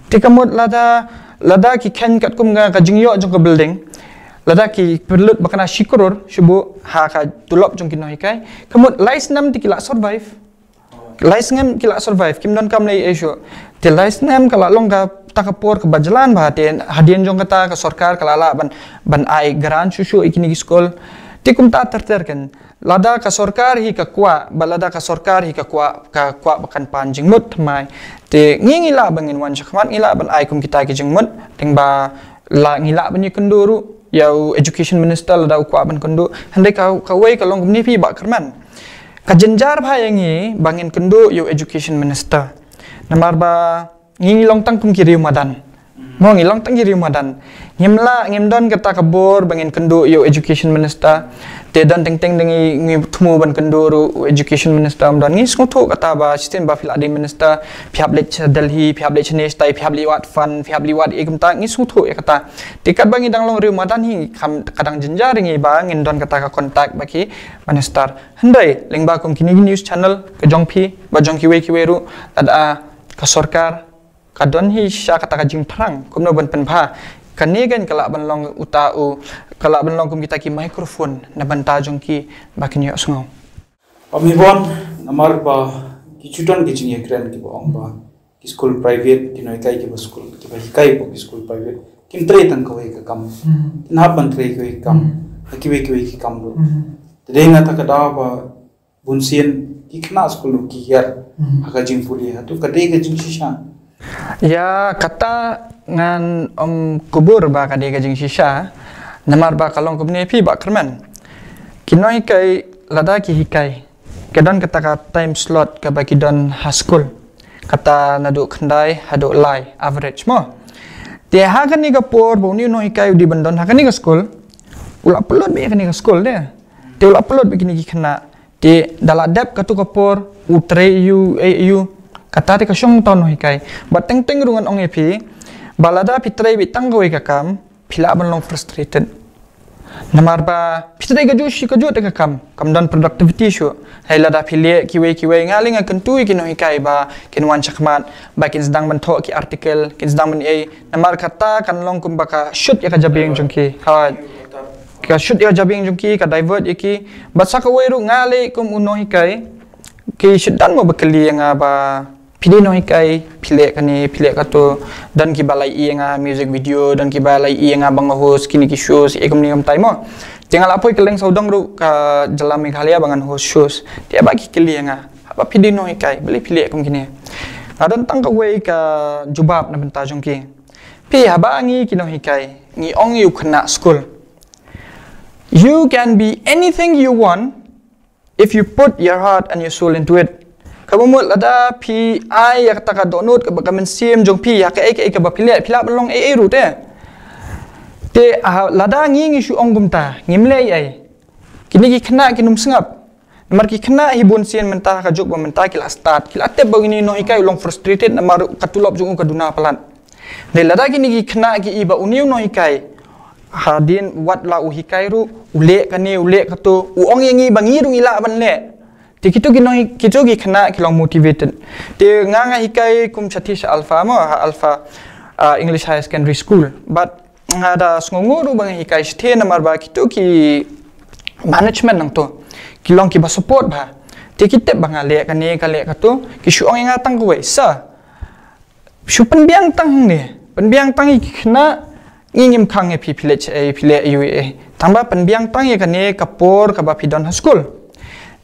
Te ka mut lada, lada ki kheiñ katkum ka, ka jingïoh jong ka building, lada ki pynlut ba kane shi klur shuh buh ha ka tulop jong ki nonghikai, ka mut lai snem te ki la survive. Lai snem ki la survive, kim don kam lei ei shuh. Te lai snem ka la long kata ka por kaba jlan bha, te hadien jong kata ka sorkar ka la lah ban, ban ai grant shuh shuh ïa kine ki skul. Te kumta ter ter kan. Lada ka sorkar hi ka kwah, ba lada ka sorkar hi ka kwah, ka kwah ba kan pan jingmut thymmai. Te ngi ngi lah ba ngin wan shakhmat, ngi lah ban ai kum kita ki jingmut, teng ba la ngi lah ban ïakynduh ruh ïa u education minister lada u kwah ban kynduh. Hynrei ka, kawei ka long kumne phi Bah Kyrmen. Ka jynjar bha ïa ngi ba ngin kynduh ïa u education minister. Namar ba ngi ngi long tang kum ki riew madan. Mo, ngi long tang ki riew madan. Ngim lah, ngim don kata ka bor ba ngin kynduh ïa u education minister. Te don teng teng da ngi, ngi thmu ban kynduh ruh u education minister ym don. Ngi sngewthuh kata ba shisien ba phi la dei minister, phi hap leit sha Delhi, phi hap leit shane shatai, phi hap leit wad fund, phi hap leit wad ei kumta, ngi sngewthuh ïa kata. Te katba ngi dang long riew madan hi, kam, ka dang jynjar ïa ngi ba ngin don kata ka contact bad ki minister. Hynrei lyngba kum kine ki news channel ka jong phi bad jong kiwei kiwei ruh, lada ka sorkar ka don hi sha kata ka jingthrang kumno ban pynbha kane, kan ka lah ban long uta u, ka lah ban long kum kita ki microphone na bynta jong ki ba kin ïohsngew. Pamibon, namar ba ki ju don ki jingïakren kiba ong ba ki skul private, ki nonghikai kiba skul, kiba hikai ba ki skul private, kim trei tang kawei ka kam. Hmm. Kin hap ban trei kawei ka kam. Hmm. Ha kiwei kiwei ki kam ruh. Hmm. Te dei nga ta ka daw ba bun sien ki khynnah skul ruh ki hiar. Hmm. Ha ka jingpule, hato ka dei ka jingshisha? Ïa kata ngan ym kubur ba ka dei ka jingshisha. Namar ba ka long kumne phi Bah Kyrmen. Ki nonghikai lada ki hikai, ka don kata ka time slot kaba ki don ha skul. Kata naduh khyndai haduh lai average mo. Te ha kane ka por ba une u nonghikai u dei ban don ha kane ka skul, u la pynlut beit ïa kane ka skul de. Te u la pynlut beit ïa kine ki khynnah. Te da la dep katu ka por u trei ïa u, eh, ïa u. Kata te ka shong tang u nonghikai. Bad teng teng ruh ngan ong ïa phi ba lada phi trei beit tang kawei ka kam, phi lah ban long frustrated. Namar ba phi trei kajuh shi kajuh te ka kam, kam don productivity shuh. Hynrei lada phi leh kiwei kiwei, nga lei nga kyntu ïa ki nonghikai ba kin wan shakhmat, ba kin sdang ban thoh ki article, kin sdang ban ei. Namar kata kan long kumba ka shoot ïa ka jabieng jong ki. Ha, ka shoot ïa ka jabieng jong ki, ka divert ïa ki. Bad sa kawei ruh nga lei kum u nonghikai, ki shait don mo ba kylli ïa nga ba phi dei nonghikai, phi leh kane, phi leh kato. Don kiba la ïohi ïa nga music video, don kiba la ïohi ïa nga ba nga host kine ki shows, eh, kumne kumtai mo. Te nga la poi kylleng sawdong ruh ka jylla Meghalaya ba ngan host shows. Te ba ki kylli ïa nga, haba phi dei nonghikai, balei phi leh kum kine? Nga don tang kawei ka jubab na bynta jong ki. Phi, haba ngi ki nonghikai ngi ong ïa u khynnah skul, "You can be anything you want if you put your heart and your soul into it." Kaba mut lada phi ai ïa kata ka dohnud kaba ka mynsiem jong phi ïa kaei kaei kaba phi leh, phi lah ban long ei ei ruh te. Te, ah, lada ngi ngi shu ong kumta, ngim leh ei ei, kine ki khynnah kin ym sngap. Namar ki khynnah hi bun sien mynta ka juk ba mynta ki la start, ki la tip ba une u nonghikai u long frustrated namar ka tulop jong u ka duna palat. Dei lada kine ki khynnah ki i ba une u nonghikai, hadien wat la u hikai ruh, u leh kane, u leh kato, u ong ïa ngi ba ngi ruh ngi lah ban leh. Te kito ki nonghi-, kito ki khynnah ki long motivated. Te nga nga hikai kum shathie sha Alpha mo, ha Alpha, ah, English Higher Secondary School. But nga da sngewnguh ruh ba nga hikai shathie namar ba kito ki management nangto ki long kiba support bha. Te ki tip ba nga leh kane ka leh kato, ki shu ong ïa nga tang kawei, sir, shu pynbiang tang hangne, pynbiang tang ïa ki khynnah, ngi ngim khang ïa phi, phi leh shaei, phi leh aiu ei. Tang ba pynbiang tang ïa kane ka por kaba phi don ha skul.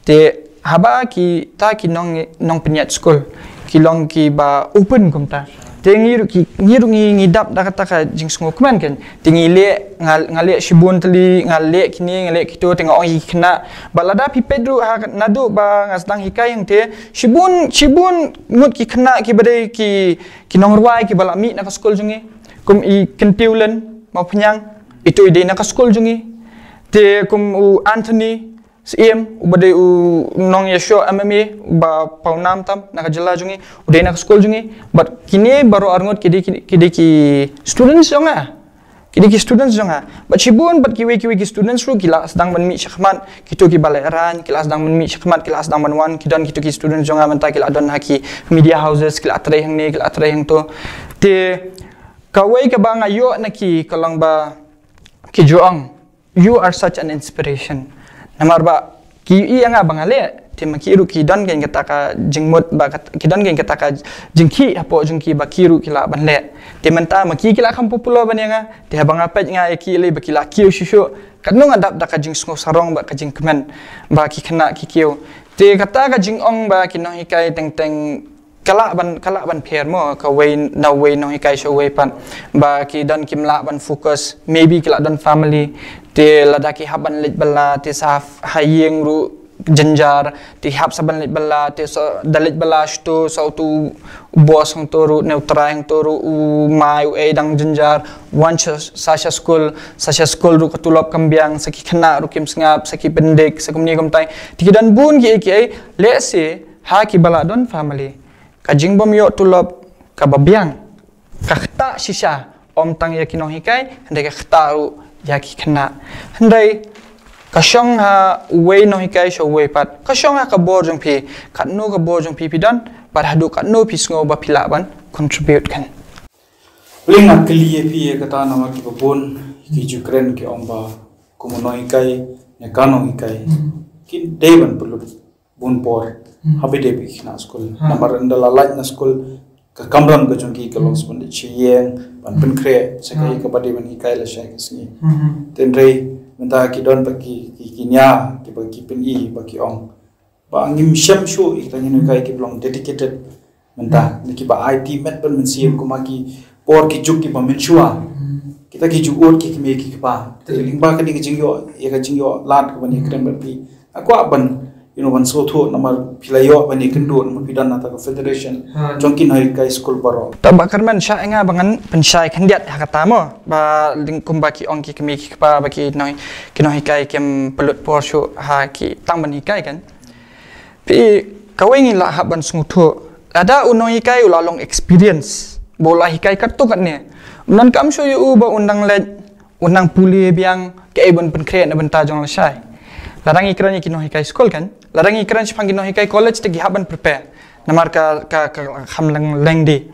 Te haba kita ki nong, nongpynïaid skul ki long kiba open kumta. Te ngi ruh ki, ngi ruh ngi, ngi dap da kata ka jingsngewkmen kan. Te ngi leh, nga, nga leh shibun tylli, nga leh kine, nga leh kito, te nga ong ïa ki khynnah. Bad lada phi peit ruh ha, naduh ba nga sdang hikai hangte, shibun, shibun ngut ki khynnah kiba dei ki, ki nongrwai kiba la mih na ka skul jong ngi. Kum i Kyntiew Lin Mawphniang, ito i dei na ka skul jong ngi. Te kum u Anthony Syiem, uba dei u nongïasoh M M A uba pawnam tam na ka jylla jong ngi, u dei na ka skul jong ngi. Bad kine baroh arngut ki dei ki, ki dei ki students jong nga. Ki dei ki students jong nga. Bad shibun bad kiwei kiwei ki students ruh ki la sdang ban mih shakhmat, kito kiba la ïaid, ki la sdang ban mih shakhmat, ki la sdang ban wan, ki don kito ki students jong nga mynta ki la don ha ki media houses, ki la trei hangne, ki la trei hangto. Te kawei kaba nga ïoh na ki ka long ba ki ju ong, "You are such an inspiration." Namar ba ki ïohi ïa nga ba nga leh, te ma ki ruh ki don kein kata ka jingmut ba kat-, ki don kein kata ka jingkhih hapoh jong ki ba ki ruh ki lah ban leh. Te mynta ma ki ki la kham popular ban ïa nga, te haba nga peit nga ïa ki lei ba ki la kiew shuh shuh. Katno nga dap da ka jingsngewsarong bad ka jingkmen ba ki khynnah ki kiew. Te kata ka jingong ba ki nonghikai teng teng ka lah ban, ka lah ban pher mo, kawei na uwei nonghikai sha uwei pat, ba ki don kim lah ban focus, maybe ki la don family, te lada ki hap ban leit bylla, te sa ha ïing ruh jynjar, te hap sa ban leit bylla, te sa da leit bylla shto, sa utu u boss hangto ruh, ne u trai hangto ruh, u mai u ei dang jynjar, wan sha, sa sha skul, sa sha skul ruh ka tulop kam biang, sa ki khynnah ruh kim sngap, sa ki pyndik, sa kumne kumtai. Te ki don bun ki ei ki ei, lehse ha kiba la don family, ka jingbym ïoh tulop kaba biang ka ktah shisha ym tang ïa ki nonghikai, hynrei ka ktah ruh ïa ki khynnah. Hynrei ka shong ha uwei nonghikai sha uwei pat, ka shong ha ka bor jong phi, katno ka bor jong phi phi don, bad haduh katno phi sngew ba phi lah ban contribute kan. Lei nga kylli ïa phi ïa kata namar kiba bun ki ju kren ki ong ba kum u nonghikai ne ka nonghikai ki dei ban pynlut bun por haba dei ba ki khynnah skul. Namar ynda la lait na skul ka kamram ka jong ki ka long sha ban leit sha ïing, ban pynkhreh sa kaei kaba dei ban hikai lashai ka sngi. Te hynrei mynta ki don ba ki, ki, ki nia kiba ki pyni ba ki ong ba ngim shem shuh ïa kita ki nonghikai kiba long dedicated mynta, ne kiba aiti met bad mynsiem kum ha ki por ki juk kiba mynshuwa. Kita ki ju ud ki kmie ki kpa. Te lyngba kane ka jingïoh, ïa ka jingïoh lad kaba ngi kren bad phi, nga kwah ban, you know, ban sngewthuh namar phi la ïoh ban ïakynduh namar phi don na kata ka federation jong ki nonghikai skul baroh. Te Bah Kyrmen, shah ïa nga ba ngan pynshai khyndiat ha kata mo, ba lyngba kumba ki ong ki kmie ki kpa ba ki nong, ki nonghikai kim pynlut por shuh ha ki tang ban hikai kan. Phi, kawei ngi lah hap ban sngewthuh. Lada u nonghikai u la long experience, ba u la hikai katto katne, ym donkam shuh ïa u ba un dang leit, un dang pule biang kaei ban pynkhreh na bynta jong lashai. Lada ngi kren ïa ki nonghikai skul kan, lada ngi kren shaphang ki nonghikai college te ki hap ban prepare. Namar ka, ka, ka kham leng, lengdi.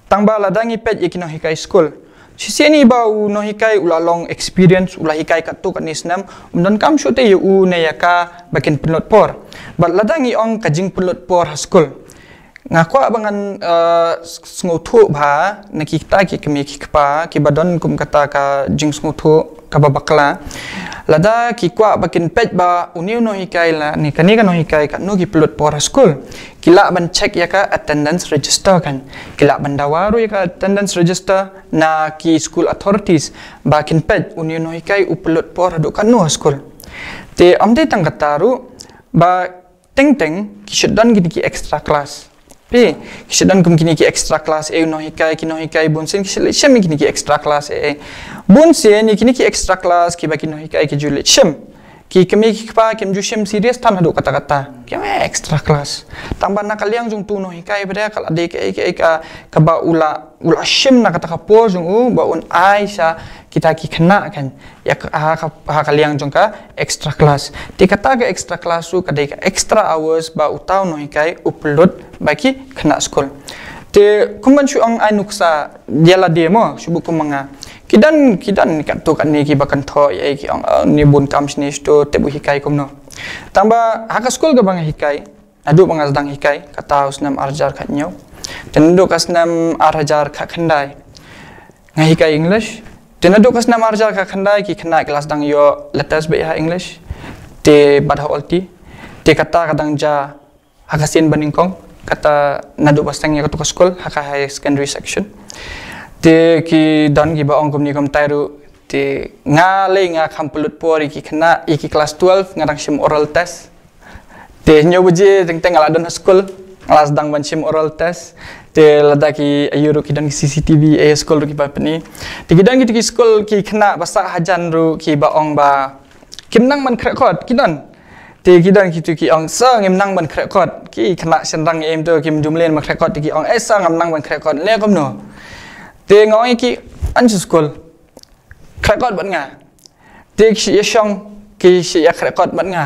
Tang ba lada ngi peit ïa ki nonghikai skul, shisien ba u nonghikai u la long experience, u la hikai katto katne snem, ym donkam shuh te ïa u ne ïa ka ba kin pynlut por. Bad lada ngi ong ka jingpynlut por ha skul, nga kwah ba ngan, eh, s-, sngewthuh bha na kita ki kmie ki kpa kiba don kum kata ka jingsngewthuh kaba bakla. Lada ki kwah ba kin peit ba une u nonghikai lane kane ka nonghikai katno ki pynlut por ha skul, ki lah ban check ïa ka attendance register kan. Ki lah ban dawa ruh ïa ka attendance register na ki school authorities ba kin peit une u nonghikai u pynlut por haduh katno ha skul. Te ym dei tang kata ruh, ba teng teng ki shu don kine ki extra class. Phi, ki shu don kum kine ki extra class, eh, u nonghikai, ki nonghikai bunsien ki shu leit shim ïa kine ki extra class, eh, eh. Bunsien ïa kine ki extra class kiba ki nonghikai ki ju leit shim, ki kmie ki kpa kim ju shim serious than haduh katta katta. Ki ong, eh, extra class. Tang ba na ka liang jong utu u nonghikai pat ka la dei kaei kaei ka, kaba u la, u la shim na kata ka por jong u ba un ai sha kita ki khynnah kan. Ïa ka, ha ka, ha ka liang jong ka extra class. Te kata ka extra class ruh ka dei ka extra hours ba uta u nonghikai u pynlut ba ki khynnah skul. Te kum ban shu ong ai nuksa ïa lade mo, shu buh kum ma nga. Ki don, ki don katto katne kiba kynthoh ïa ki ong, "Oh, ne bun kam shane shito, te buh hikai kumno." Tang ba ha ka skul kaba nga hikai, Naduh ba nga sdang hikai, kata u snem ar hajar khathynñiew. Te naduh ka snem ar hajar khatkhyndai nga hikai English. Te naduh ka snem ar hajar khatkhyndai ki khynnah ki la sdang ïoh latest beit ha English. Te bad ha Alti. Te kata ka dang jia ha ka sien ba nyngkong, kata naduh ba sdang ïa katu ka skul, ha ka higher secondary section. Te ki don kiba ong kumne kumtai ruh, te nga lei nga kham pynlut por ïa ki khynnah, ïa ki class twelve, nga dang shim oral test. Te hynñiew baje teng teng nga la don ha skul, nga la sdang ban shim oral test. Te lada ki ïoh ruh ki don ki C C T V, eh, skul ruh kiba pyni. Te ki don kitu ki skul ki khynnah ba sah hajan ruh kiba ong ba kim nang ban khreh kot, ki don. Te ki don kitu ki ong, sir, ngim nang ban khreh kot. Ki khynnah shynrang em tu, kim ju mlien ban khreh kot, te ki ong, eh, sir, ngam nang ban khreh kot. Leh kumno? Te nga ong ïa ki, yn shu skul. Khreh kot bad nga. Te ki shah ïa shong, ki shah ïa khreh kot bad nga.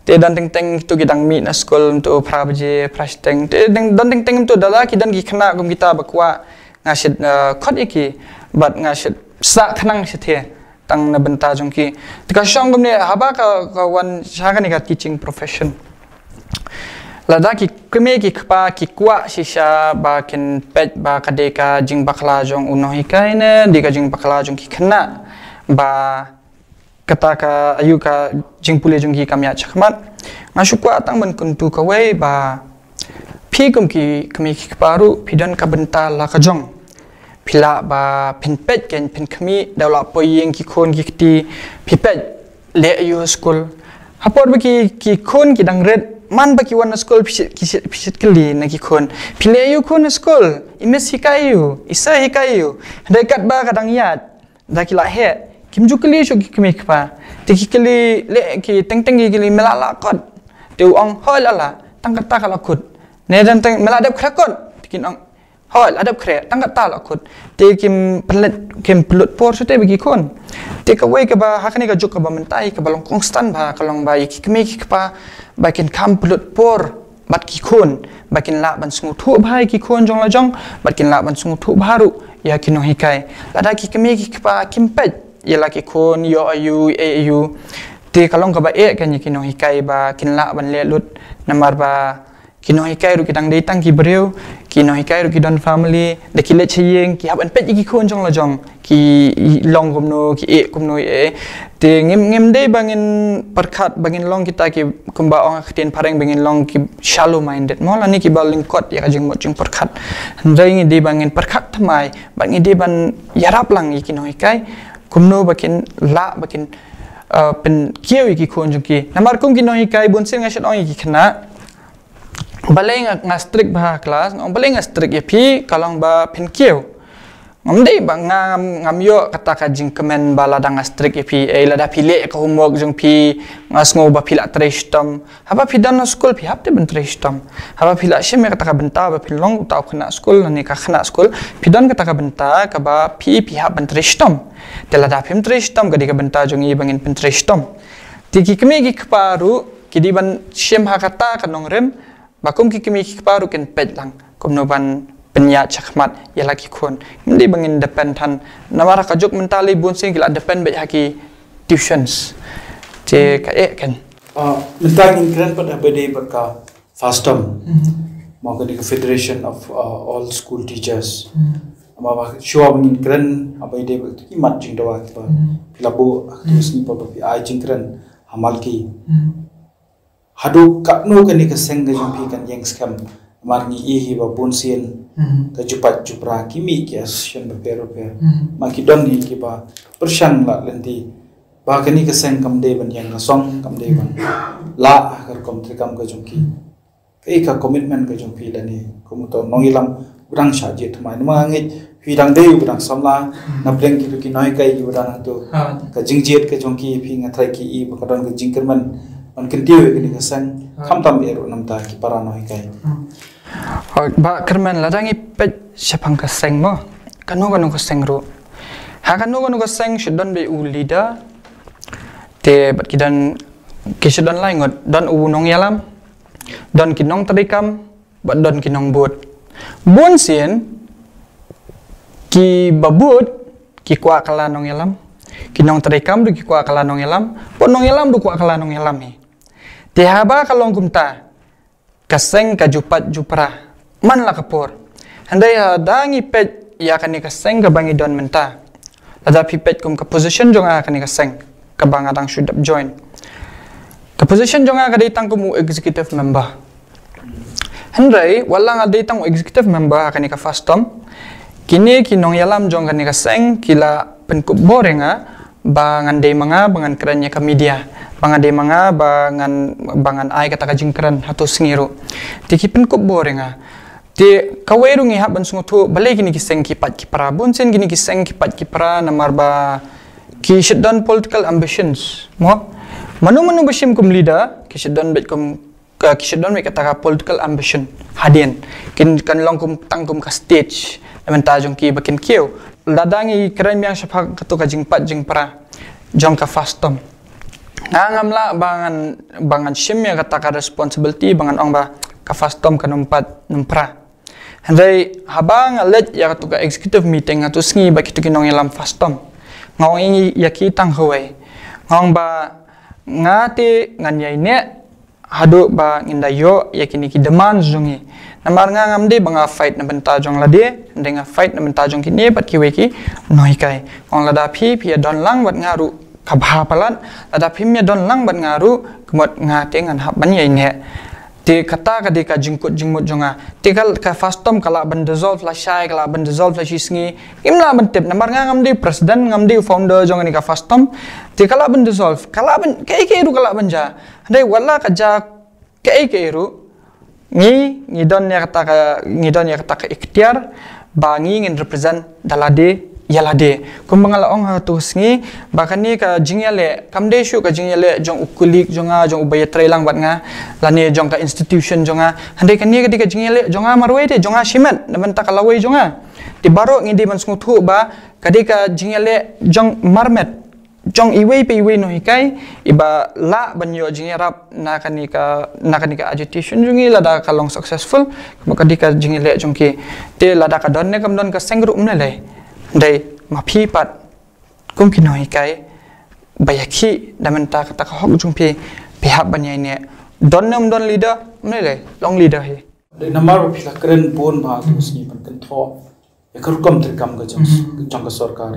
Te don teng teng tu ki dang mih na skul tu phra baje, phra shiteng. Te don teng teng tu da la ki don ki khynnah kum kita ba kwah nga shah, eh, khot ïa ki, bad nga shah sah khnang shah the tang na bynta jong ki. Te ka shong kumne haba ka, ka wan sha kane ka teaching profession. Lada ki kmie ki kpa ki kwah shisha ba kin peit ba ka dei ka jingbakla jong u nonghikai ne dei ka jingbakla jong ki khynnah ba kata ka aïu ka jingpule jong ki kam ïaid shakhmat. Nga shu kwah tang ban kyntu kawei ba phi kum ki kmie ki kpa ruh phi don ka bynta la ka jong. Phi lah ba phin peit kein phin khmih da u la poi ïing ki khun ki kti phi peit leh aïu ha skul. Ha por ba ki, ki khun ki dang rit man ba ki wan na skul phi shit, ki shit, phi shit kylli na ki khun. Phi leh aïu khun ha skul? I miss hikai aïu? I sir hikai aïu? Hynrei katba ka dang ïaid da ki la heh. Kim ju kylli shuh ki kmie ki kpa. Te ki kylli leh ki teng teng ki kylli me la lah kot. Te u ong hooid la lah. Tang kata ka la kut. Ne teng teng me la dep khreh kot. Te kin ong hooid la dep khreh. Tang kata la kut. Te kim pynlut, kim pynlut por shuh te ba ki khun. Te kawei kaba ha kane ka juk kaba mynta kaba long kongsan ba ka long ba ïa ki kmie ki kpa ba kin kham pynlut por bad ki khun, ba kin lah ban sngewthuh bha ïa ki khun jong la jong, bad kin lah ban sngewthuh bha ruh ïa ki nonghikai. Lada ki kmie ki kpa kim peit ïa la ki khun ïoh aïu, eh aïu. Te ka long kaba eh kein ïa ki nonghikai ba kin lah ban leh lut namar ba ki nonghikai ruh ki dang dei tang ki briew, ki nonghikai ruh ki don family, da ki leit sha ïing ki hap ban peit ïa ki khun jong la jong. Ki long kumno, ki eh kumno eh. Te ngim, ngim dei ba ngin pyrkhat ba ngin long kita ki kumba ong ha ka ktien phareng ba ngin long ki shallow minded mo lane kiba lyngkot ïa ka jingmut jingpyrkhat. Hynrei ngi dei ba ngin pyrkhat thymmai bad ngi dei ban ïarap lang ïa ki nonghikai kumno ba kin lah ba kin, uh, pynkiew ïa ki khun jong ki. Namar kum ki nonghikai bun sien nga shait ong ïa ki khynnah balei nga, nga strict bha ha klas, nga ong balei nga strict ïa phi, ka long ba phin kiew. Ngam dei ba nga, ngam, ngam ïoh kata ka jingkmen ba lada nga strict ïa phi, eh, lada phi leh ka homework jong phi, nga sngew ba phi lah trei shitom. Haba phi don ha skul phi hap te ban trei shitom. Haba phi lah shim ïa kata ka bynta ba phin long uta u khynnah skul, lane ka khynnah skul, phi don kata ka bynta kaba phi, phi hap ban trei shitom. Te lada phim trei shitom ka dei ka bynta jong ngi ba ngin pyntrei shitom. Te ki kmie ki kpa ruh ki dei ban shim ha kata ka nongrim, ba kum ki kmie ki kpa ruh kin peit lang kumno ban pynïaid shakhmat ïa la ki khun. Ngim dei ba ngin depend than namar ha ka juk mynta lei bun sien ki la depend beit ha ki tuitions. Te ka eh kein. Ah, mynta ngin kren pat haba dei bad ka FASTOM. Mo ka dei ka Federation of, ah, All School Teachers. Mo ba shuwa ba ngin kren haba dei bad ki mat jingdawa kiba phi la buh ha ka sngi ba phi ai jingkren ha Malki. Haduh katno kane ka seng ka jong phi kan ïeng skhem. Namar ngi i hi ba bun sien ka jupat jupra ki mih ki association bapher bapher. Ma ki don hi kiba pyrshang la lynti ba kane ka seng kam dei ban ïeng ka song, kam dei ban lah ha ka rukom treikam ka jong ki. Kaei ka commitment ka jong phi lane kum uto u nongïalam u dang shah jied thymmai. Namar nga ngeit phi dang dei u dang samla na pdeng kitu ki nonghikai ki u dang hangto. Ka jingjied ka jong ki phi nga tharai ki i ba ka don ka jingkyrmen ban kyntiew ïa kane ka seng. Khamtam eh ruh namta ki para nonghikai. Hooid, Bah Kyrmen, lada ngi peit shaphang ka seng mo, kano kano ka seng ruh, ha kano kano ka seng shu don beit u leader. Te bad ki don, ki shu don lai ngut, don u nongïalam, don ki nongtreikam, bad don ki nongbud. Bun sien kiba bud ki kwah kylla nongïalam, ki nongtreikam ruh ki kwah kylla nongïalam, bad nongïalam ruh kwah kylla nongïalam hi. Te haba ka long kumta, ka seng ka ju pat ju pra man la ka por. Hynrei haba ngi peit ïa kane ka seng kaba ngi don mynta, lada phi peit kum ka position jong nga ha kane ka seng kaba nga dang shu dep join, ka position jong nga ka dei tang kum u executive member. Hynrei wat la nga dei tang u executive member ha kane ka FASTOM, kine ki nongïalam jong kane ka seng ki la pynkup bor ïa nga ba ngan dei ma nga ba ngan kren ïa ka media, ba ngan dei ma nga ba ngan, ba ngan ai kata ka jingkren ha tu sngi ruh. Te ki pynkup bor ïa nga. Te kawei ruh ngi hap ban sngewthuh, balei kine ki seng ki pat ki pra, bun sien kine ki seng ki pat ki pra namar ba ki shait don political ambitions mo. Mano mano ba shim kum leader ki shait don beit kum, ka, ki shait don beit kata ka political ambition hadien. Kin kan long kum tang kum ka stage na bynta jong ki ba kin kiew. Lada ngi kren biang shaphang katu ka jingpat jingpra jong ka FASTOM, nga ngam lah ba ngan, ba ngan shim ïa kata ka responsibility ba ngan ong ba ka FASTOM kan ym pat ym pra. Hynrei haba nga leit ïa katu ka executive meeting ha tu sngi bad kitu ki nongïalam FASTOM, nga ong ïa ki tang kawei, nga ong ba nga te ngan ïai neh haduh ba ngin da ïoh ïa kine ki demands jong ngi. Namar nga ngam dei ba nga fight na bynta jong lade, hynrei nga fight na bynta jong kine bad kiwei ki nonghikai. Nga ong lada phi, phi ïa don lang bad nga ruh ka bha palat, lada phim ïa don lang bad nga ruh, ka mut nga te ngan hap ban ïai neh. Te kata ka dei ka jingkut jingmut jong nga. Te ka, ka FASTOM ka lah ban dissolve lashai, ka lah ban dissolve la shi sngi. Ngim lah ban tip namar nga ngam dei president, ngam dei founder jong kane ka FASTOM. Te ka lah ban dissolve, ka lah ban, kaei kaei ruh ka lah ban jia. Hynrei wat la ka jia kaei kaei ruh, ngi, ngi don ïa kata ka, ngi don ïa kata ka iktiar ba ngi ngin represent da lade ïa lade. Kumba nga la ong ha tu sngi ba kane ka jingïaleh kam dei shuh ka jingïaleh jong u colleague jong nga, jong uba ïatrei lang bad nga, lane jong ka institution jong nga. Hynrei kane ka dei ka jingïaleh jong nga marwei te, jong nga shimet na bynta ka lawei jong nga. Te baroh ngi dei ban sngewthuh ba ka dei ka jingïaleh jong marmet jong iwei pa iwei nonghikai iba lah ban ïoh jingïarap na kane ka, na kane ka agitation jong ngi lada ka long successful, ba ka dei ka jingïaleh jong ki. Te lada ka don ne kam don ka seng ruh ym lei lei. Dei ma phi pat kum ki nonghikai ba ïakhih da mynta kata ka hok jong phi, phi hap ban ïai neh. Don ne ym don leader ym lei lei, long leader hi. Dei namar ba phi la kren bun ba tu sngi ban kynthoh ïa ka rukom treikam ka jong, jong ka sorkar.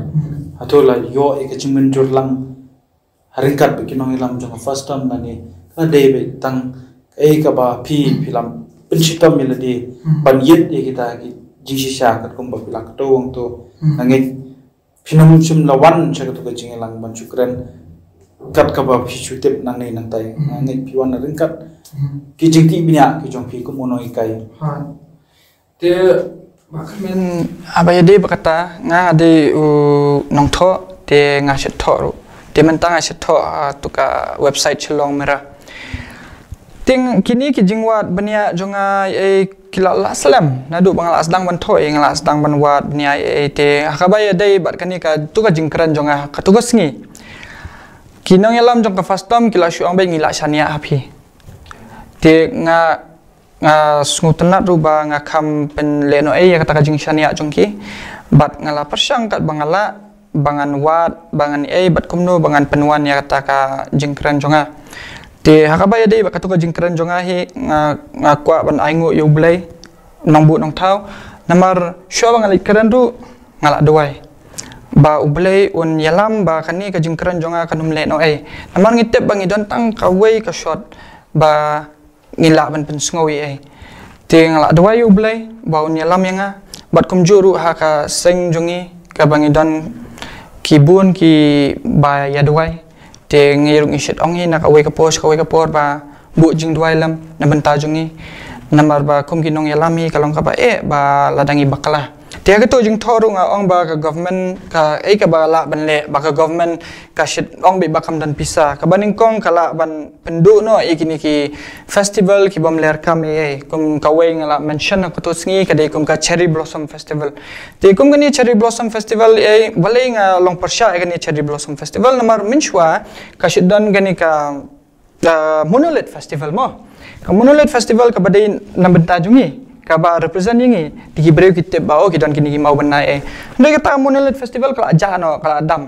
Hato la ïoh ïa ka jingmynjur lang ha ryngkat bad ki nongïalam jong ka FASTOM lane ka dei beit tang kaei kaba phi, phi la pynshitom ïa lade ban ïit ïa kita ki jingshisha katkum ba phi la kdew hangto. Nga ngeit phin ym shym la wan sha katu ka jingïalang ban shu kren kat kaba phi shu tip nangne nangtai. Nga ngeit phi wan ryngkat ki jingtih bniah ki jong phi kum u nonghikai. Te ba kmen, haba ïadei bad kata, nga dei u nongthoh, te nga shait thoh ruh. Te mynta nga shait thoh ha tu ka website Shillong Mirror. Te kine ki jingwad bniah jong nga, eh, ki la lah slem. Naduh ba nga la sdang ban thoh, eh, nga la sdang ban wad bniah, eh, te ha kaba ïadei bad kane ka tu ka jingkren jong nga ha tu ka sngi, ki nongïalam jong ka FASTOM ki la shu ong beit ngi la shaniah ha phi. Te nga nga sngewtynnat ruh ba nga kham pynlehnohei ïa kata ka jingshaniah jong ki. Bad nga la pyrshang katba nga lah ba ngan wad, ba ngan ei, bad kumno ba ngan pynwan ïa kata ka jingkren jong nga. Te ha kaba ïadei bad katu ka jingkren jong nga hi, nga, nga kwah ban ainguh ïa U Blei Nongbuh Nongthaw. Namar shuwa ba nga leit kren ruh nga la duwai ba U Blei un ïalam ba kane ka jingkren jong nga kan ym lehnohei. Namar ngi tip ba ngi don tang kawei ka shot ba ngi lah ban pynsngew ei ei. Te nga la duwai ïa U Blei ba un ïalam ïa nga. Bad kumjuh ruh ha ka seng jong ngi kaba ngi don ki bun kiba ïa duwai. Te ngi ruh ngi shait ong hi na kawei ka por sha kawei ka por ba buh jingduwai lem na bynta jong ngi. Namar ba kum ki nongïalam hi ka long kaba eh ba lada ngi bakla. Te ha katu jingthoh ruh nga ong ba ka government ka ei kaba lah ban leh, ba ka government ka shait ong beit ba kam don pisa. Kaba nyngkong ka lah ban pynduh noh ïa kine ki festival ki bym leh kam ei ei. Kum kawei nga la mention ha katu sngi ka dei kum ka Cherry Blossom Festival. Te kum kane Cherry Blossom Festival ei, balei nga long pyrshah ïa kane Cherry Blossom Festival, namar mynshuwa ka shait don kane ka ah, Monolith Festival mo. Ka Monolith Festival kaba dei na bynta jong ngi, kaba represent ïa ngi. Te ki briew ki tip ba, oh, ki don kine ki maw bnai ei. Hynrei kata Monolith Festival ka la jah noh, ka la dam.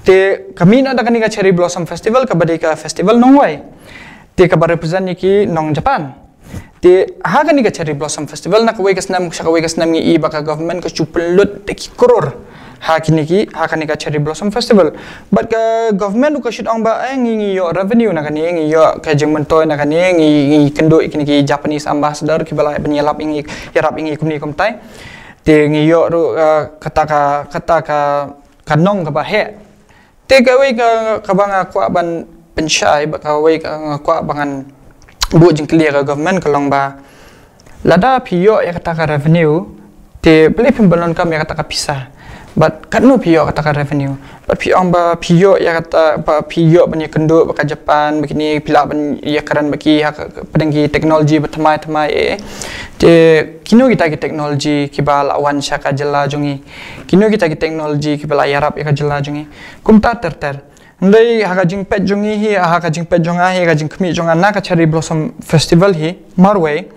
Te ka mih noh da kane ka Cherry Blossom Festival kaba dei ka festival nongwai. Te kaba represent ïa ki nong Japan. Te ha kane ka Cherry Blossom Festival, na kawei ka snem sha kawei ka snem ngi i ba ka government ka shu pynlut da ki crore ha kine ki, ha kane ka Cherry Blossom Festival. Bad ka government ruh ka shu ong ba, eh, ngi, ngi ïoh revenue na kane, ngi ïoh ka jingmyntoi na kane, ngi, ngi kynduh ïa kine ki Japanese ambassador kiba lah ban ïarap ïa ngi, ïarap ïa ngi kumne kumtai. Te ngi ïoh ruh, eh, kata ka, kata ka, ka nong kaba heh. Te kawei ka, kaba nga kwah ban pynshai, ba kawei ka nga kwah ba ngan buh jingkylli ïa ka government ka long ba, lada phi ïoh ïa kata ka revenue, te balei phim pyndonkam ïa kata ka pisa? Bad katno phi ïoh kata ka revenue? Bad phi ong ba phi ïoh ïa kata, ba phi ïoh ban ïakynduh bad ka Japan, ba kine phi lah ban ïakren bad ki ha ka, ka, pdeng ki technology ba thymmai thymmai eh. Te kino kita ki technology kiba lah wan sha ka jylla jong ngi? Kino kita ki technology kiba lah ïarap ïa ka jylla jong ngi? Kumta ter ter. Hynrei ha ka jingpeit jong ngi hi, ha ka jingpeit jong nga hi, ha ka jingkhmih jong nga na ka Cherry Blossom Festival hi, marwei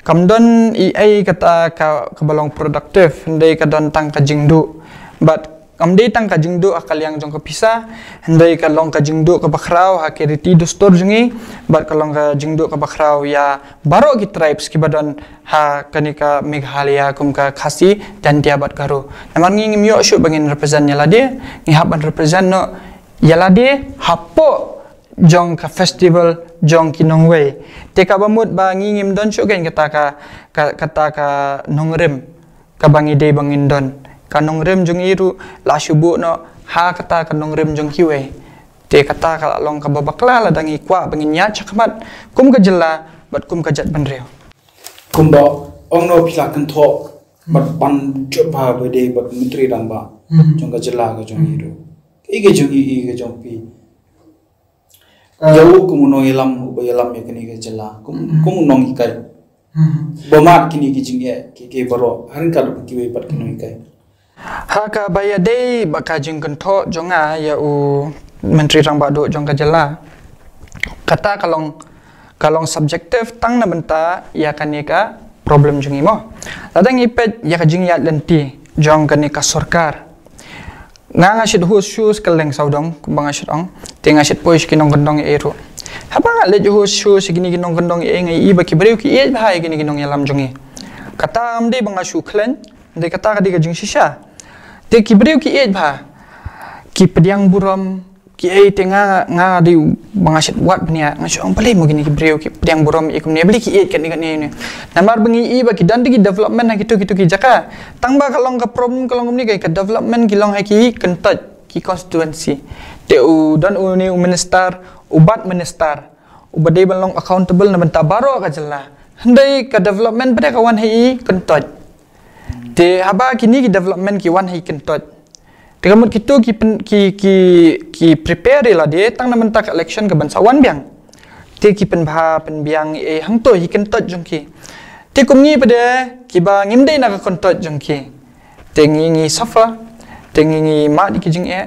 kam don ei ei kata ka, kaba long productive, hynrei ka don tang ka jingduh. Bad kam dei tang ka jingduh ha ka liang jong ka pisa, hynrei ka long ka jingduh kaba khraw ha ki riti dustur jong ngi, bad ka long ka jingduh kaba khraw ïa baroh ki tribes kiba don ha kane ka Meghalaya kum ka Khasi, Jaintia bad Garo. Namar ngi ngim ïoh shuh ba ngin represent ïa lade, ngi hap ban represent noh ïa lade hapoh jong ka festival jong ki nongwei. Te kaba mut ba ngi ngim don shuh kein kata ka, ka, kata ka nongrim kaba ngi dei ba ngin don. Ka nongrim jong ngi ruh la shu buh noh ha kata ka nongrim jong kiwei. Te kata ka la long kaba bakla lada ngi kwah ba ngin ïaid shakhmat kum ka jylla bad kum ka jaitbynriew. Kumba ong noh phi la kynthoh bad ban jop ha ba dei bad Myntri Rangbah jong ka jylla ka jong ngi ruh. Ïa ka jong ngi, ïa ka jong phi. Ïa u kum u nongïalam uba ïalam ïa kane ka jylla, kum, kum u nonghikai. Ba mad kine ki jingeh ki, ki baroh, ha ryngkat bad kiwei pat ki nonghikai. Ha kaba ïadei bad ka jingkynthoh jong nga ïa u Myntri Rangbah Duh jong ka jylla, kata ka long, ka long subjective tang na bynta ïa kane ka problem jong ngi mo. Lada ngi peit ïa ka jingïaid lynti jong kane ka sorkar, nga, nga shait host show sha kylleng sawdong, kumba nga shait ong. Te nga shait poi sha ki nongkyndong ïa ei ruh. Haba nga leit host show sha kine ki nongkyndong ïa ei, nga ïohi ba ki briew ki ïeit bha ïa kine ki nongïalam jong ngi. Kata kam dei ba nga shu khlaiñ, hynrei kata ka dei ka jingshisha. Te ki briew ki ïeit bha, ki pdiang burom, ki ei. Te nga, nga dei ba nga shait wad bniah, nga shu ong balei mo kine ki briew ki pdiang burom ïa kumne, balei ki ïeit katne katne ne. Namar ba ngi ïohi ba ki don ki development ha kito kito ki jaka. Tang ba ka long ka problem, ka long kumne, ka, ka development ki long ha ki kyntoit, ki constituency. Te u don une u minister, u bat minister, uba dei ban long accountable na bynta baroh ka jylla. Hynrei ka development pat ka wan ha i kyntoit. Te haba kine ki development ki wan ha i kyntoit, te ka mut kito ki pyn-, ki, ki, ki prepare ïa lade tang na bynta ka election ka ban sa wan biang. Te ki pynbha pynbiang ei hangto ha i kyntoit jong ki. Te kum ngi pat kiba ngim dei na ka kyntoit jong ki, te ngi, ngi suffer. Te ngi, ngi mad ïa ki jingeh.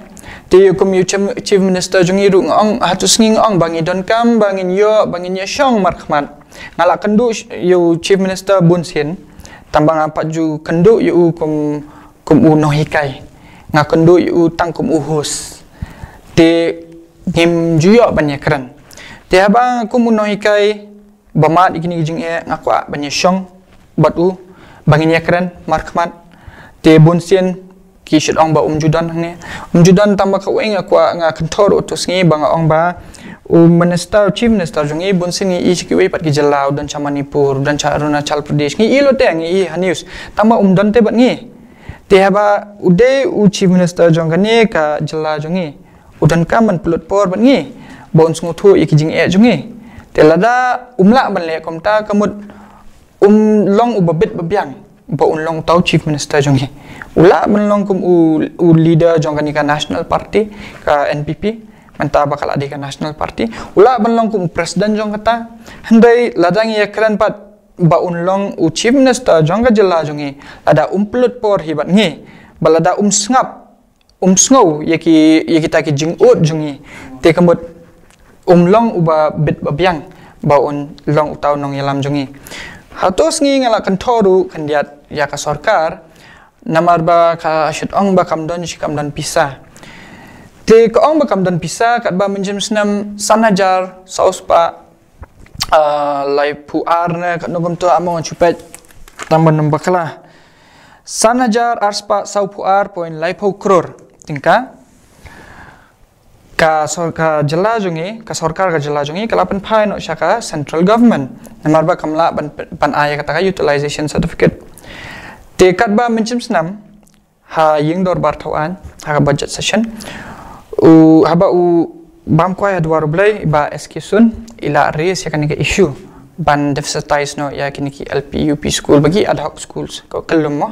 Te kum ïa u chief, chief minister jong ngi ruh nga ong, hato sngi nga ong ba ngi donkam ba ngin ïoh, ba ngin ïashong markhmat. Nga la kynduh ïa u chief minister bun sien, tang ba nga pat ju kynduh ïa u kum, kum u nonghikai. Nga kynduh ïa u tang kum u host. Te ngim ju ïoh ban ïakren. Te haba kum u nonghikai ba mad ïa kine ki jingeh, nga kwah ban ïashong bad u, ba ngin ïakren markhmat. Te bun sien ki shait ong ba um ju don hangne. Um ju don, tang ba kawei nga kwah, nga kynthoh ruh to sngi ba nga ong ba u minister, chief minister jong ngi, bun sien ngi ïohi sha kiwei pat ki jylla, u don sha Manipur, u don sha Arunachal Pradesh, ngi ïohi lute, ngi ïohi ha news. Tang ba um don te bad ngi. Te haba u dei u chief minister jong kane ka jylla jong ngi, u donkam ban pynlut por bad ngi ba un sngewthuh ïa ki jingeh jong ngi. Te lada um lah ban leh kumta, ka mut um long uba bit ba biang ba un long uta u chief minister jong ngi. U lah ban long kum u, u leader jong kane ka national party, ka N P P, mynta ba ka la dei ka national party. U lah ban long kum u president jong kata. Hynrei lada ngi ïakren pat ba un long u chief minister jong ka jylla jong ngi, lada um pynlut por hi bad ngi, ba lada um sngap, um sngew ïa ki, ïa kita ki jingud jong ngi, te ka mut um long uba bit ba biang ba un long uta u nongïalam jong ngi. Hato sngi nga la kynthoh ruh khyndiat ïa ka sorkar, namar ba ka shait ong ba kam don shi kam don pisa. Te ka ong ba kam don pisa, katba mynjur snem san hajar saw spah ah, laiphew ar ne katno kumto, amo ngan shu peit tang ban ym bakla. San hajar arspah sawphew ar point laiphew klur tyngka. Ka sor-, ka jylla jong ngi, ka sorkar ka jylla jong ngi, ka la pynphai noh sha ka central government. Namar ba kam lah ban, ban ai kata ka utilization certificate. Te katba mynshem snem, ha ïing dorbar thaw aiñ, ha ka budget session, u, haba u bam kwai ha dwar U Blei, Bah S K Sun, i la raise ïa kane ka issue ban deficitize noh ïa kine ki L P, U P school, ba ki ad hoc schools, ka kyllum mo.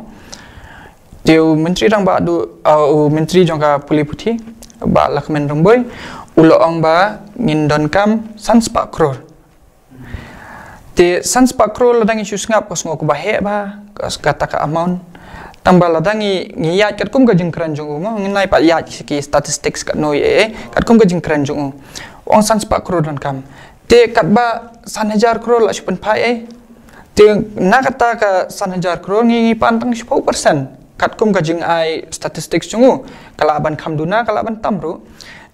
Te u Myntri Rangbah Duh, uh, u Myntri jong ka Pule Puthi, Bah Lahkmen Rymbui, u la ong ba ngin donkam san spah klur. Te san spah klur, lada ngi shu sngap, ka sngew kaba heh bha ka, kata ka amount. Tangba lada ngi, ngi ïaid katkum ka jingkren jong u mo, ngin nai pat ïaid ki statistics katno ïa, eh, katkum ka jingkren jong u, u ong san spah klur donkam. Te katba san hajar klur la shu pynphai, eh. Te na kata ka san hajar klur ngi, ngi pan tang shiphew percent. Katkum ka jingai statistics jong u, ka lah ban kham duna, ka lah ban tam ruh.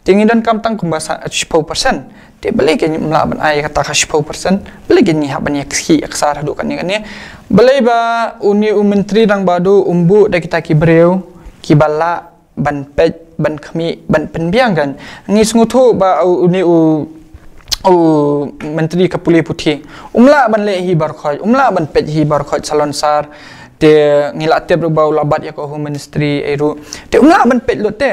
Te ngi donkam tang kumba sa, shiphew percent. Te balei kein ym lah ban ai kata ka shiphew percent? Balei kein ngi hap ban ïa kti ïa ksar haduh kane kane? Balei ba une u Myntri Rangbah Duh um buh da kita ki briew kiba lah ban peit, ban khmih, ban pynbiang kein? Ngi sngewthuh ba u, une u, u Myntri ka Pule Puthi um lah ban leh hi baroh khoit, um lah ban peit hi baroh khoit salonsar. Te ngi la tip ruh ba u la bat ïa ka Home Ministry ei ruh. Te um lah ban peit lut te.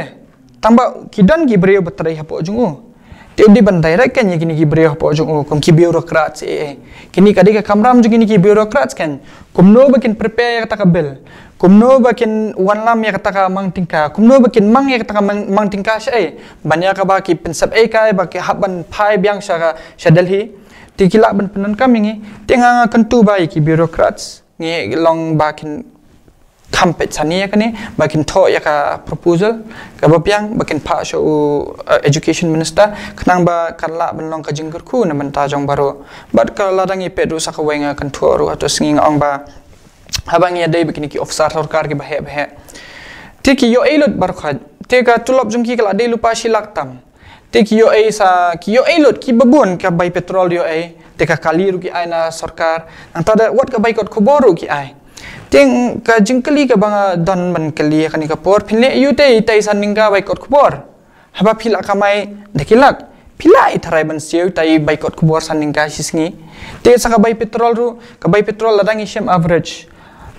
Tangba ki don ki briew ba trei hapoh jong u. Te u dei ban direct kein ïa kine ki briew hapoh jong u, kum ki bureaucrats, eh, eh. Kine ka dei ka kamram jong kine ki bureaucrats kein. Kumno ba kin prepare ïa kata ka bill. Kumno ba kin wanlam ïa kata ka mang tyngka. Kumno ba kin mang ïa kata ka mang, mang tyngka shaei. Ban ïa kaba ki pynsep ei kai, ba ki hap ban phai biang sha ka, sha Delhi. Te ki lah ban pyndonkam ïa ngi. Te nga, nga kyntu ba ïa ki bureaucrats. Ngi long ba kin kham peit sani ïa kane, ba kin thoh ïa ka proposal kaba biang, ba kin phah sha u, eh, education minister, khnang ba kan lah ban long ka jingkyrkhu na bynta jong baroh. Bad ka lada ngi peit ruh sa kawei, nga kynthoh ruh ha tu sngi, nga ong ba haba ngi ïadei bad kine ki officer sorkar kiba heh ba heh, te ki ïoh ei lut baroh khoit. Te ka tulop jong ki ka la dei lypa shi lak tam. Te ki ïoh ei sa, ki ïoh ei lut kiba bun, ka bai petrol ïoh ei. Te ka kali ruh ki ai na sorkar. Nangta da wat ka bai kot khubor ruh ki ai. Te ka jingkylli kaba nga don ban kylli ha kane ka por, phin leh aïu te, te san tyngka bai kot khubor? Haba phi la kamai da ki lak, phi la ïa tharai ban siew te bai kot khubor san tyngka shi sngi? Te sa ka bai petrol ruh, ka bai petrol lada ngi shem average,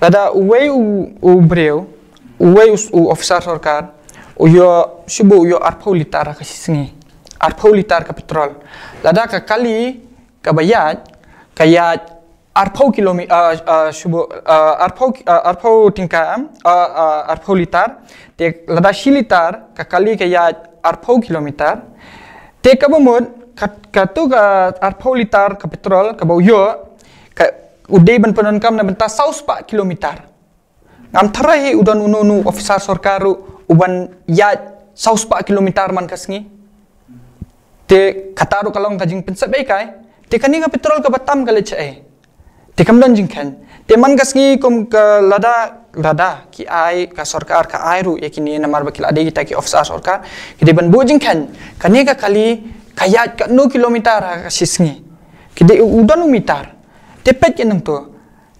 lada uwei u, u briew, uwei u, u officer sorkar, u ïoh, shu buh u ïoh arphew litar ha ka shi sngi. Arphew litar ka petrol. Lada ka kali kaba ïaid, ka ïaid arphew kilomi-, ah, ah, shu buh, ah, arphew, ah, arphew tyngka, ah, ah, arphew litar. Te lada shi litar ka kali ka ïaid arphew kilometer. Te kaba mut, ka, katu ka arphew litar ka petrol kaba u ïoh, ka u dei ban pyndonkam na bynta saw spah kilometer. Ngam tharai hi u don uno uno officer sorkar ruh uban ïaid saw spah kilometer man ka sngi. Te kata ruh ka long ka jingpynsep ei kai. Te kane ka petrol kaba tam ka leit shaei? Te kam don jingkheiñ. Te man ka sngi kum ka lada, lada ki ai, ka sorkar ka ai ruh ïa kine namar ba ki la dei kita ki officer sorkar, ki dei ban buh jingkheiñ. Kane ka kali ka ïaid katno kilometer ha ka shi sngi? Ki dei u don u meter. Te peit ki nangto.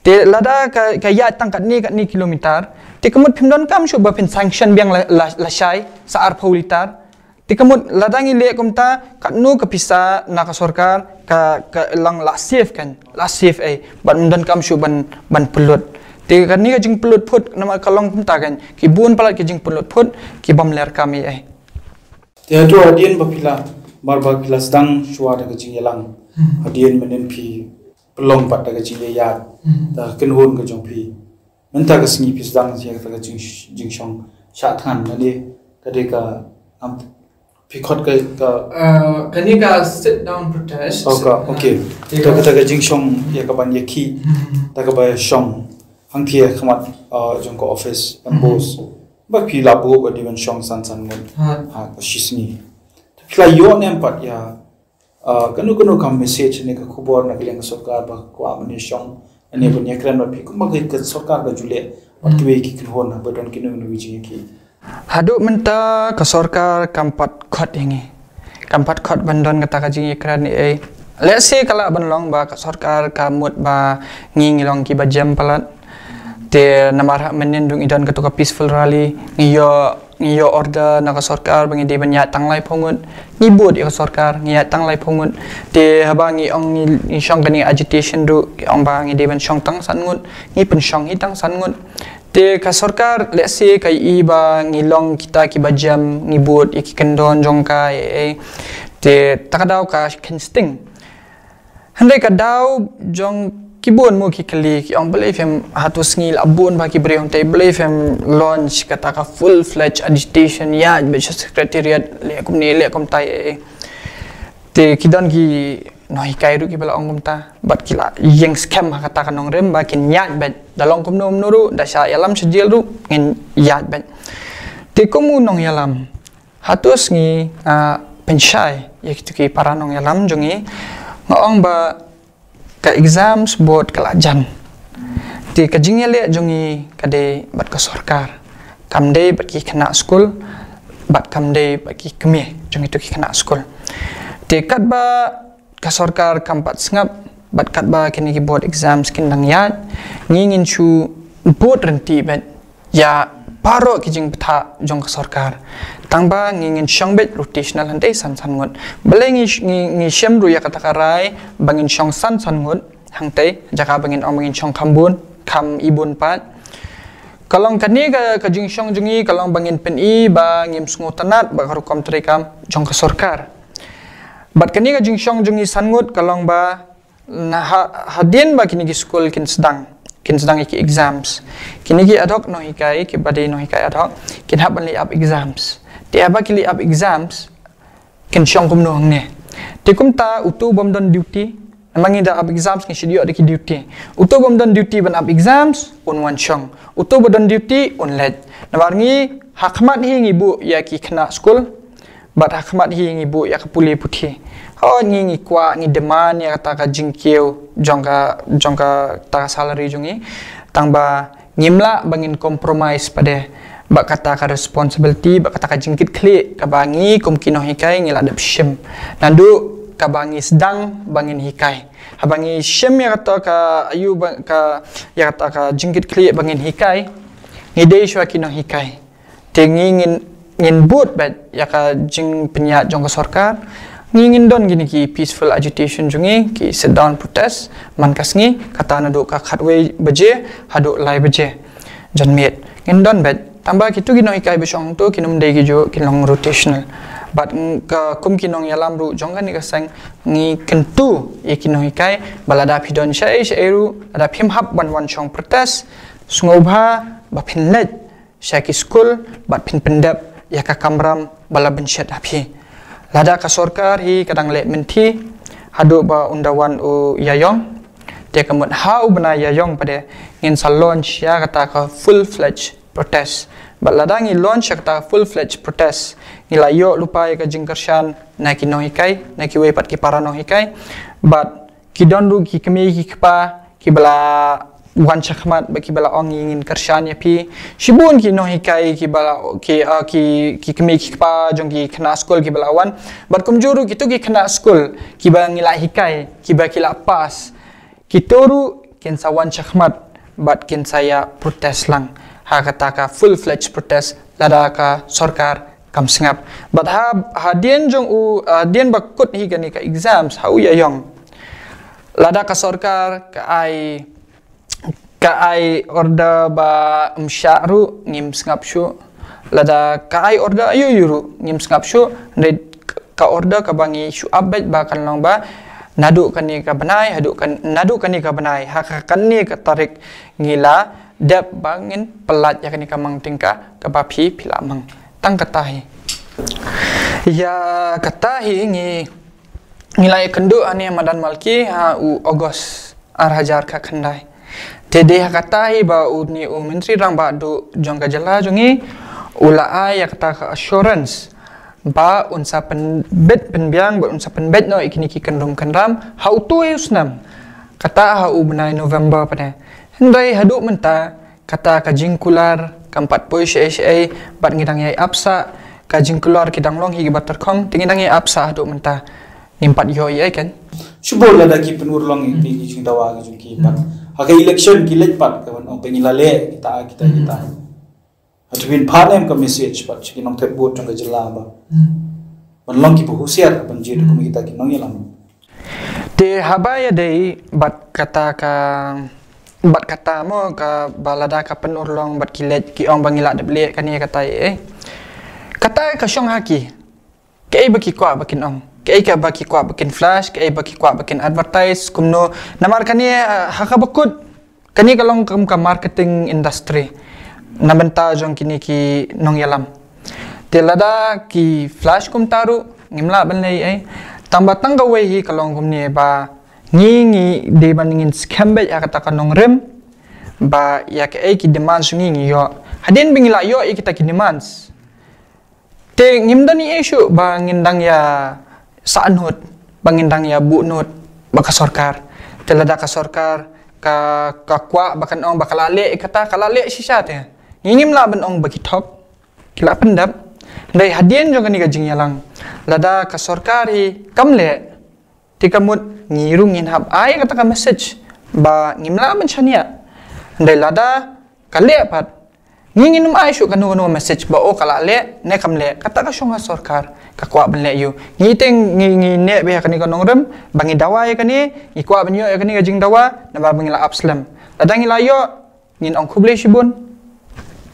Te lada ka, ka ïaid tang katne katne kilometer, te ka mut phim donkam shuh ba phin sanction biang la, la, lashai sa arphew litar. Te ka mut lada ngi leh kumta, katno ka pisa na ka sorkar ka, ka long la save kan, la save ei, bad ym donkam shuh ban, ban pynlut. Te kane ka jingpynlut phut namar ka long kumta kan, ki bun palat ki jingpynlut phut ki bym leh kam ei. Te hato hadien ba phi la, mar ba phi la sdang shuwa da ka jingïalang, hadien mynnin phi pynlong pat da ka jingïaid, da ka kynhun ka jong phi. Mynta ka sngi phi sdang ïa kata ka jing, jingshong shah thngan, lane ka dei ka, am, phi khot ka, ka, uh, kane ka sit down protest. Oh, ka, okay. Uh, to kata ka jingshong ïa ka ban ïakhih, da kaba shong hangthie ha khmat, uh, jong ka office, M B O S. Ba phi la buh ba dei ban shong san san ngut. Ha ka shi sngi. Phi la ïoh ne em pat ïa, ah, kano kano ka message ne ka khubor na ka liang ka sorkar ba kwah ban ïashong, ne ban ïakren bad phi kumba ka, ka sorkar ka ju leh bad kiwei ki kynhun ba don kino kino ki jingïakhih? Haduh mynta ka sorkar kam pat khot ïa ngi. Kam pat khot ban don kata ka jingïakren ei. Let's say ka lah ban long ba ka sorkar ka mut ba ngi ngi long kiba jem palat. Te namar ha mynnin ruh ngi don kato ka peaceful rally, ngi ïoh ngi ïoh order na ka sorkar ba ngi dei ban ïaid tang laiphew ngut. Ngi bud ïa ka sorkar, ngi ïaid tang laiphew ngut. Te haba ngi ong ngi, ngi shong kane agitation ruh, ngi ong ba ngi dei ban shong tang san ngut, ngi pynshong hi tang san ngut. Te ka sorkar, let's say, ka ïohi ba ngi long kita kiba jem, ngi bud ïa ki kyndon jong ka, eh, eh. Te ta ka daw ka kheiñ sting. Hynrei ka daw jong ki bun mo ki kylli, ki ong balei phim, hato sngi la bun ba ki briew, te balei phim launch kata ka full fledged agitation, ïaid beit sha secretariat, leh kumne leh kumtai, eh. Te ki don ki nonghikai ruh kiba la ong kumta, bad ki la ïeng skhem ha kata ka nongrim ba kin ïaid beit, da long kumno kumno ruh, da shah ïalam sha jel ruh, ngin ïaid beit. Te kum u nongïalam, hato sngi nga pynshai ïa kito ki para nongïalam jong ngi, nga ong ba ka exams board ka la jan. Te ka jingïaleh jong ngi ka dei bad ka sorkar, kam dei bad ki khynnah skul, bad kam dei bad ki kmie jong kito ki khynnah skul. Te katba ka sorkar kam pat sngap, bad katba kine ki board exams kin dang ïaid, ngi ngin shu bud ryntih beit ïa baroh ki jingbthah jong ka sorkar. Tang ba ngi ngin shong beit rotational hangtei san san ngut. Balei ngi sh-, ngi, ngi shem ruh ïa kata ka rai ba ngin shong san san ngut hangtei, jaka ba ngin ong ba ngin shong kham bun, kham ibun pat. Ka long kane ka, ka jingshong jong ngi, ka long ba ngin pyni ba ngim sngewtynnad bad ka rukom treikam jong ka sorkar. Bad kane ka jingshong jong ngi san ngut ka long ba na ha, hadien ba kine ki skul kin sdang, kin sdang ïa ki exams, kine ki ad hoc nonghikai, kiba dei nonghikai ad hoc, kin hap ban leit ap exams. Te haba ki leit ap exams, kin shong kumno hangne? Te kumta uto bym don duty, namar ngi da ap exams ngi shu ïoh da ki duty. Uto bym don duty ban ap exams, un wan shong. Uto ba don duty, un leit. Namar ngi ha khmat hi ngi buh ïa ki khynnah skul, bad ha khmat hi ngi buh ïa ka pule puthi. Hooid ngi, ngi kwah, ngi demand ïa kata ka jingkiew jong ka, jong kata ka salary jong ngi. Tang ba ngim lah ba ngin compromise pat de bad kata ka responsibility, bad kata ka jingkitkhlieh kaba ngi kum ki nonghikai ngi la dep shim naduh kaba ngi sdang ba ngin hikai. Haba ngi shim ïa kata ka, ïa ba ka, ïa kata ka jingkitkhlieh ba ngin hikai, ngi dei shuwa ki nonghikai. Te ngi ngin, ngin bud beit ïa ka jingpynïaid jong ka sorkar. Ngi ngin don kine ki peaceful agitation jong ngi, ki sit down protest man ka sngi, kata naduh ka khatwei baje haduh lai baje janmiet. Ngin don beit. Tang ba kito ki nonghikai ba shong to kin ym dei kijuh, kin long rotational. Bad ng-, ka kum ki nongïalam ruh jong kane ka seng, ngi kyntu ïa ki nonghikai ba lada phi don shaei shaei ruh, lada phim hap ban wan shong protest, sngewbha ba phin leit sha ki skul bad phin pyndep ïa ka kamram ba la bynshet ha phi. Lada ka sorkar hi ka dang leh mynthi haduh ba un da wan u ïaïong, te ka mut ha u bnai ïaïong pat de ngin sa launch ïa kata ka full fledged protest. Bad lada ngi launch ïa kata ka full fledged protest, ngi la ïoh lypa ïa ka jingkyrshan na ki nonghikai, na kiwei pat ki para nonghikai. Bad ki don ruh ki kmie ki kpa kiba la wan shakhmat bad kiba la ong ngi ngin kyrshan ïa phi. Shibun ki nonghikai kiba la, ki, ah, ki, ki kmie ki kpa jong ki khynnah skul kiba la wan. Bad kumjuh ruh kito ki khynnah skul kiba ngi la hikai, kiba ki la pass, kito ruh kin sa wan shakhmat bad kin sa ïa protest lang ha kata ka full fledged protest lada ka sorkar kam sngap. Bad ha, hadien jong u, hadien ba kut hi kane ka exams ha u ïaïong, lada ka sorkar ka ai, ka ai order ba ym shah ruh ngim sngap shuh. Lada ka ai order aïu aïu ruh ngim sngap shuh. Hynrei ka order kaba ngi shu ap beit ba kan long ba naduh kane ka bnai haduh kan, naduh kane ka bnai ha ka, kane ka tarik ngi la dep ba ngin pyllait ïa kane ka mang tyngka kaba phi, phi la mang. Tang kata hi. Ïa kata hi ngi, ngi la ïakynduh hangne madan Malki ha u August ar hajar khatkhyndai. Te dei ha kata hi ba une u Myntri Rangbah Duh jong ka jylla jong ngi u la ai ïa kata ka assurance ba un sa pynbit pynbiang, ba un sa pynbit noh ïa kine ki kyndrum kyndram ha uto u snem. Kata ha u bnai November pat de. Hynrei haduh mynta kata ka jingkular kam pat poi shaei shaei, bad ngi dang ïai ap sah, ka jingkular ki dang long hi kiba tyrkhong, te ngi dang ïai ap sah haduh mynta. Ngim pat ïoh ei ei kan. Shu bun lada ki pynurlong ïa ki jingdawa ki jong ki pat. Ha ka election ki leit pat ka ban ong pyngi la leh kita kita kita. Hatu bin phan em ka message pat sha ki nongthep vote jong ka jylla ba ban long ki ba husiar ban jied kum kita ki nongïalam. Te haba ïadei bad kata ka, bad kata mo ka ba lada ka pynurlong bad ki leit ki ong ba ngi lah dep leh kane kata ei ei. Kata ka shong ha ki. Kaei ba ki kwah ba kin ong, kaei ka ba ki kwah ba kin flash, kaei ba ki kwah ba kin advertise, kumno. Namar kane, ah, ha kaba kut, kane ka long kum ka marketing industry na bynta jong kine ki nongïalam. Te lada ki flash kumta ruh ngim lah ban leh ei. Tang ba tang kawei hi ka long kumne ba ngi ngi dei ban ngin skhem beit ha kata ka nongrim ba ïa kaei ki demands ngi ngi ïoh. Hadien ba ngi lah ïoh ïa kita ki demands, te ngim don ei ei shuh ba ngin dang ïa sahnud, ba ngin dang ïa buhnud ba ka sorkar. Te lada ka sorkar ka, ka kwah ba kan ong ba ka la leh kata, ka la leh shisha te. Ngi ngim lah ban ong ba ki thok, ki la pyndep. Hynrei hadien jong kane ka jingïalang, lada ka sorkar hi kam leh, te ka mut ngi ruh ngin hap ai kata ka message ba ngim lah ban shaniah. Hynrei lada ka leh pat, ngi ngin ym ai shuh kano kano message ba oh ka la leh ne kam leh, kata ka shong ha sorkar ka kwah ban leh ïa u. Ngi te ngi ngi neh beit ha kane ka nongrim ba ngi dawa ïa kane, ngi kwah ban ïoh ïa kane ka jingdawa, naba ba ngi la ap slem. Lada ngi la ïoh, ngin ong khublei shibun.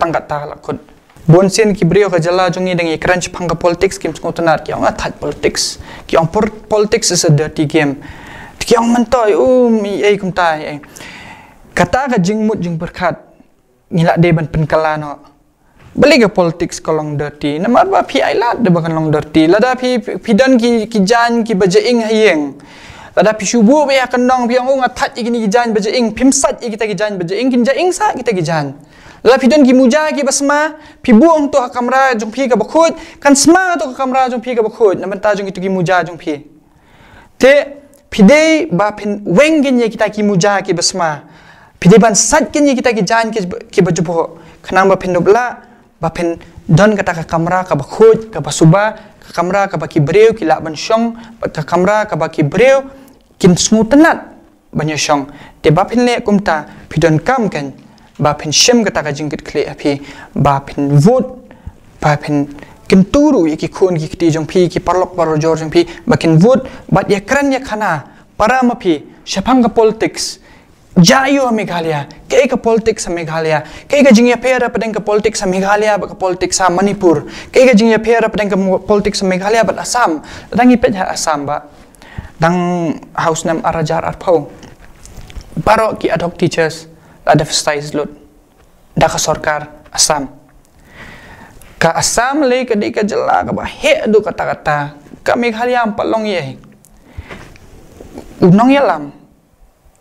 Tang kata la kut. Bun sien ki briew ka jylla jong ngi dang ïakren shaphang ka politics, kim sngewtynnat, ki ong, ah, thait politics. Ki ong por-, politics is a dirty game. Ki ong myntoi, um, ei ei kumta ei ei. Kata ka jingmut jingpyrkhat ngi la dei ban pynkylla noh. Balei ka politics ka long dirty? Namar ba phi ai lad da ba kan long dirty. Lada phi, phi, phi don ki, ki jaiñ ki ba jaing ha ïing, lada phi shu buh beit ha kyndong, phi ong, oh, nga thait ïa kine ki jaiñ ba jaing, phim sait ïa kita ki jaiñ ba jaing, kin jaing sah kita ki jaiñ. Lada phi don ki muja ki ba sma, phi buh hangto ha kamra jong phi ka bakhuid, kan sma hangto ka kamra jong phi ka bakhuid na bynta jong kito ki muja jong phi. Te phi dei ba phin weng kynja kita ki muja ki ba sma. Phi dei ban sait kynja kita ki jaiñ ki, ki ba jubok. Khnang ba phin dup lah ba phin don kata ka kamra ka bakhuid, ka basuba, ka kamra ka ba ki briew ki lah ban shong, bad ka kamra ka ba ki briew kin sngewtynnat ban ïa shong. Te ba phin leh kumta, phi donkam kan ba phin shim kata ka jingkitkhlieh ha phi, ba phin vote, ba phin kyntu ruh ïa ki khun ki kti jong phi, ki paralok parajor jong phi, ba kin vote, bad ïakren ïakhana para ma phi shaphang ka politics. Jia aiu ha Meghalaya, kaei ka politics ha Meghalaya, kaei ka jingïapher hapdeng ka politics ha Meghalaya bad ka politics ha Manipur, kaei ka jingïapher hapdeng ka mo-, politics ha Meghalaya bad Assam. Lada ngi peit ha Assam ba dang ha u snem ar hajar arphew, baroh ki ad hoc teachers la da fix lut da ka sorkar Assam. Ka Assam lei ka dei ka jylla ka ba heh haduh katta katta. Ka Meghalaya ym pat long ei ei. U nongïalam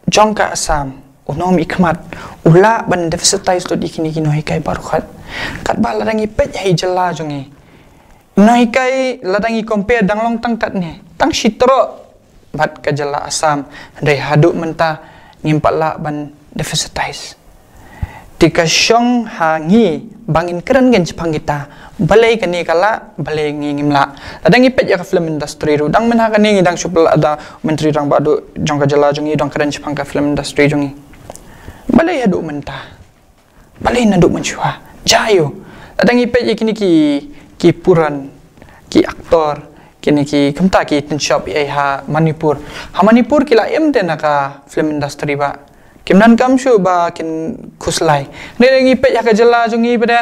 jong ka Assam, u nongmihkhmat, u lah ban da fix lut ïa kine ki nonghikai baroh khat. Katba lada ngi peit ha i jylla jong ngi, nonghikai lada ngi compare dang long tang katne, tang shi troh bad ka jylla Assam. Hynrei haduh mynta ngim pat lah ban da fix. Te ka shong ha ngi ba ngin kren kynja shaphang kita, balei kane ka lah, balei ngi ngim lah. Lada ngi peit ïa ka film industry ruh, dang mynha kane ngi dang shu peit lada Myntri Rangbah Duh jong ka jylla jong ngi u dang kren shaphang ka film industry jong ngi. Balei haduh mynta? Balei naduh mynshuwa? Jia aiu? Lada ngi peit ïa kine ki, ki puran, ki actor, kine ki kumta ki tynshop ei ei ha Manipur. Ha Manipur ki la im te na ka film industry ba kim donkam shuh ba kin khuslai. Hynrei ngi peit ha ka jylla jong ngi pat de,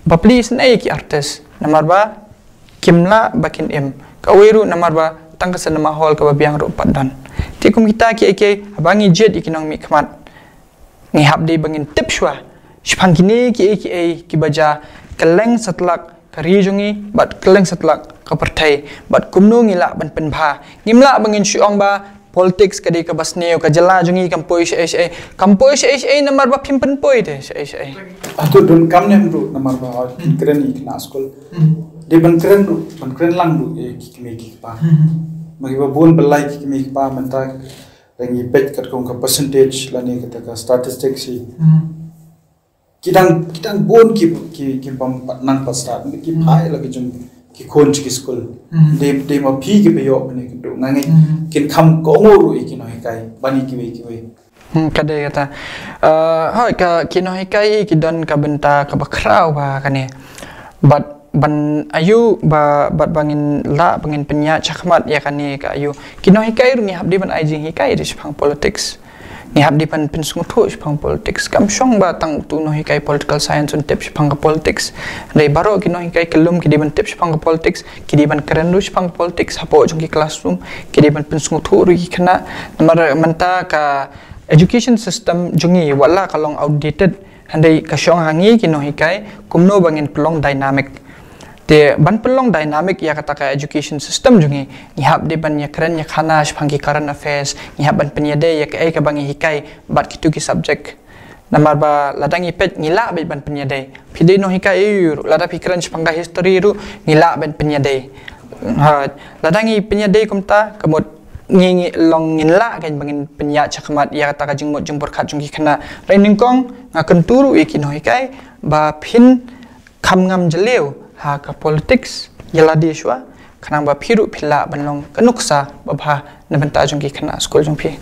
bapli sngewbha ïa ki artist, namar ba kim lah ba kin im. Kawei ruh namar ba tang ka cinema hall ka ba biang ruh ym pat don. Te kum kita kiei kiei, haba ngi jied ïa ki nongmihkhmat, ngi hap dei ba ngin tip shuwa shaphang kine kiei kiei ki ba jia kylleng satlak ka ri jong ngi bad kylleng satlak ka pyrthei, bad kumno ngi lah ban pynbha. Ngim lah ba ngin shu ong ba politics ka dei ka ba sniew, ka jylla jong ngi kam poi shaei shaei. Kam poi shaei shaei namar ba phim pynpoi te shaei shaei. Hato donkam ne em ruh namar ba hooid phin kren ïa ki khynnah skul, dei ban kren ruh, ban kren lang ruh ïa ki kmie ki kpa. Ma ki ba bun ba lai ki kmie ki kpa mynta, lada ngi peit katkum ka percentage lane kata ka statistics hi, ki dang, ki dang bun ki, ki, ki bym pat nang pat stad, ki phai la ki jong, ki khun sha ki skul. Dei, dei ma phi kiba ïoh ban ïakynduh. Nga ngeit kin kham kohnguh ruh ïa ki nonghikai ban ïa kiwei kiwei. Hmm, ka dei kata. Uh, hooid, ka ki nonghikai ki don ka bynta kaba khraw bha kane. Bad ban aïu ba, bad ba ngin lah, ba ngin pynïaid shakhmat ïa kane ka aïu. Ki nonghikai ruh ngi hap dei ban ai jinghikai dei shaphang politics. Ngi hap dei ban pynsngewthuh shaphang politics. Kam shong ba tang utu u nonghikai political science un tip shaphang ka politics. Hynrei baroh ki nonghikai kyllum ki dei ban tip shaphang ka politics, ki dei ban kren ruh shaphang ka politics hapoh jong ki classroom, ki dei ban pynsngewthuh ruh ïa ki khynnah. Namar mynta ka education system jong ngi, wat la ka long outdated, hynrei ka shong ha ngi ki nonghikai kumno ba ngin pynlong dynamic. Te ban pynlong dynamic ïa kata ka education system jong ngi, ngi hap dei ban ïakren ïakhana shaphang ki current affairs, ngi hap ban pynïadei ïa kaei kaba ngi hikai bad kitu ki subject. Namar ba lada ngi peit, ngi lah beit ban pynïadei. Phi dei nonghikai aïu ruh, lada phi kren shaphang ka history ruh, ngi lah beit pynïadei. Ha, lada ngi pynïadei kumta, ka mut ngi, ngi long ngin lah kan ba ngin pynïaid shakhmat ïa kata ka jingmut jingpyrkhat jong ki khynnah. Hynrei nyngkong nga kyntu ruh ïa ki nonghikai ba phin kham ngam jylliew ha ka politics ïa lade shuwa, khnang ba phi ruh phi lah ban long ka nuksa babha na bynta jong ki khynnah skul jong phi.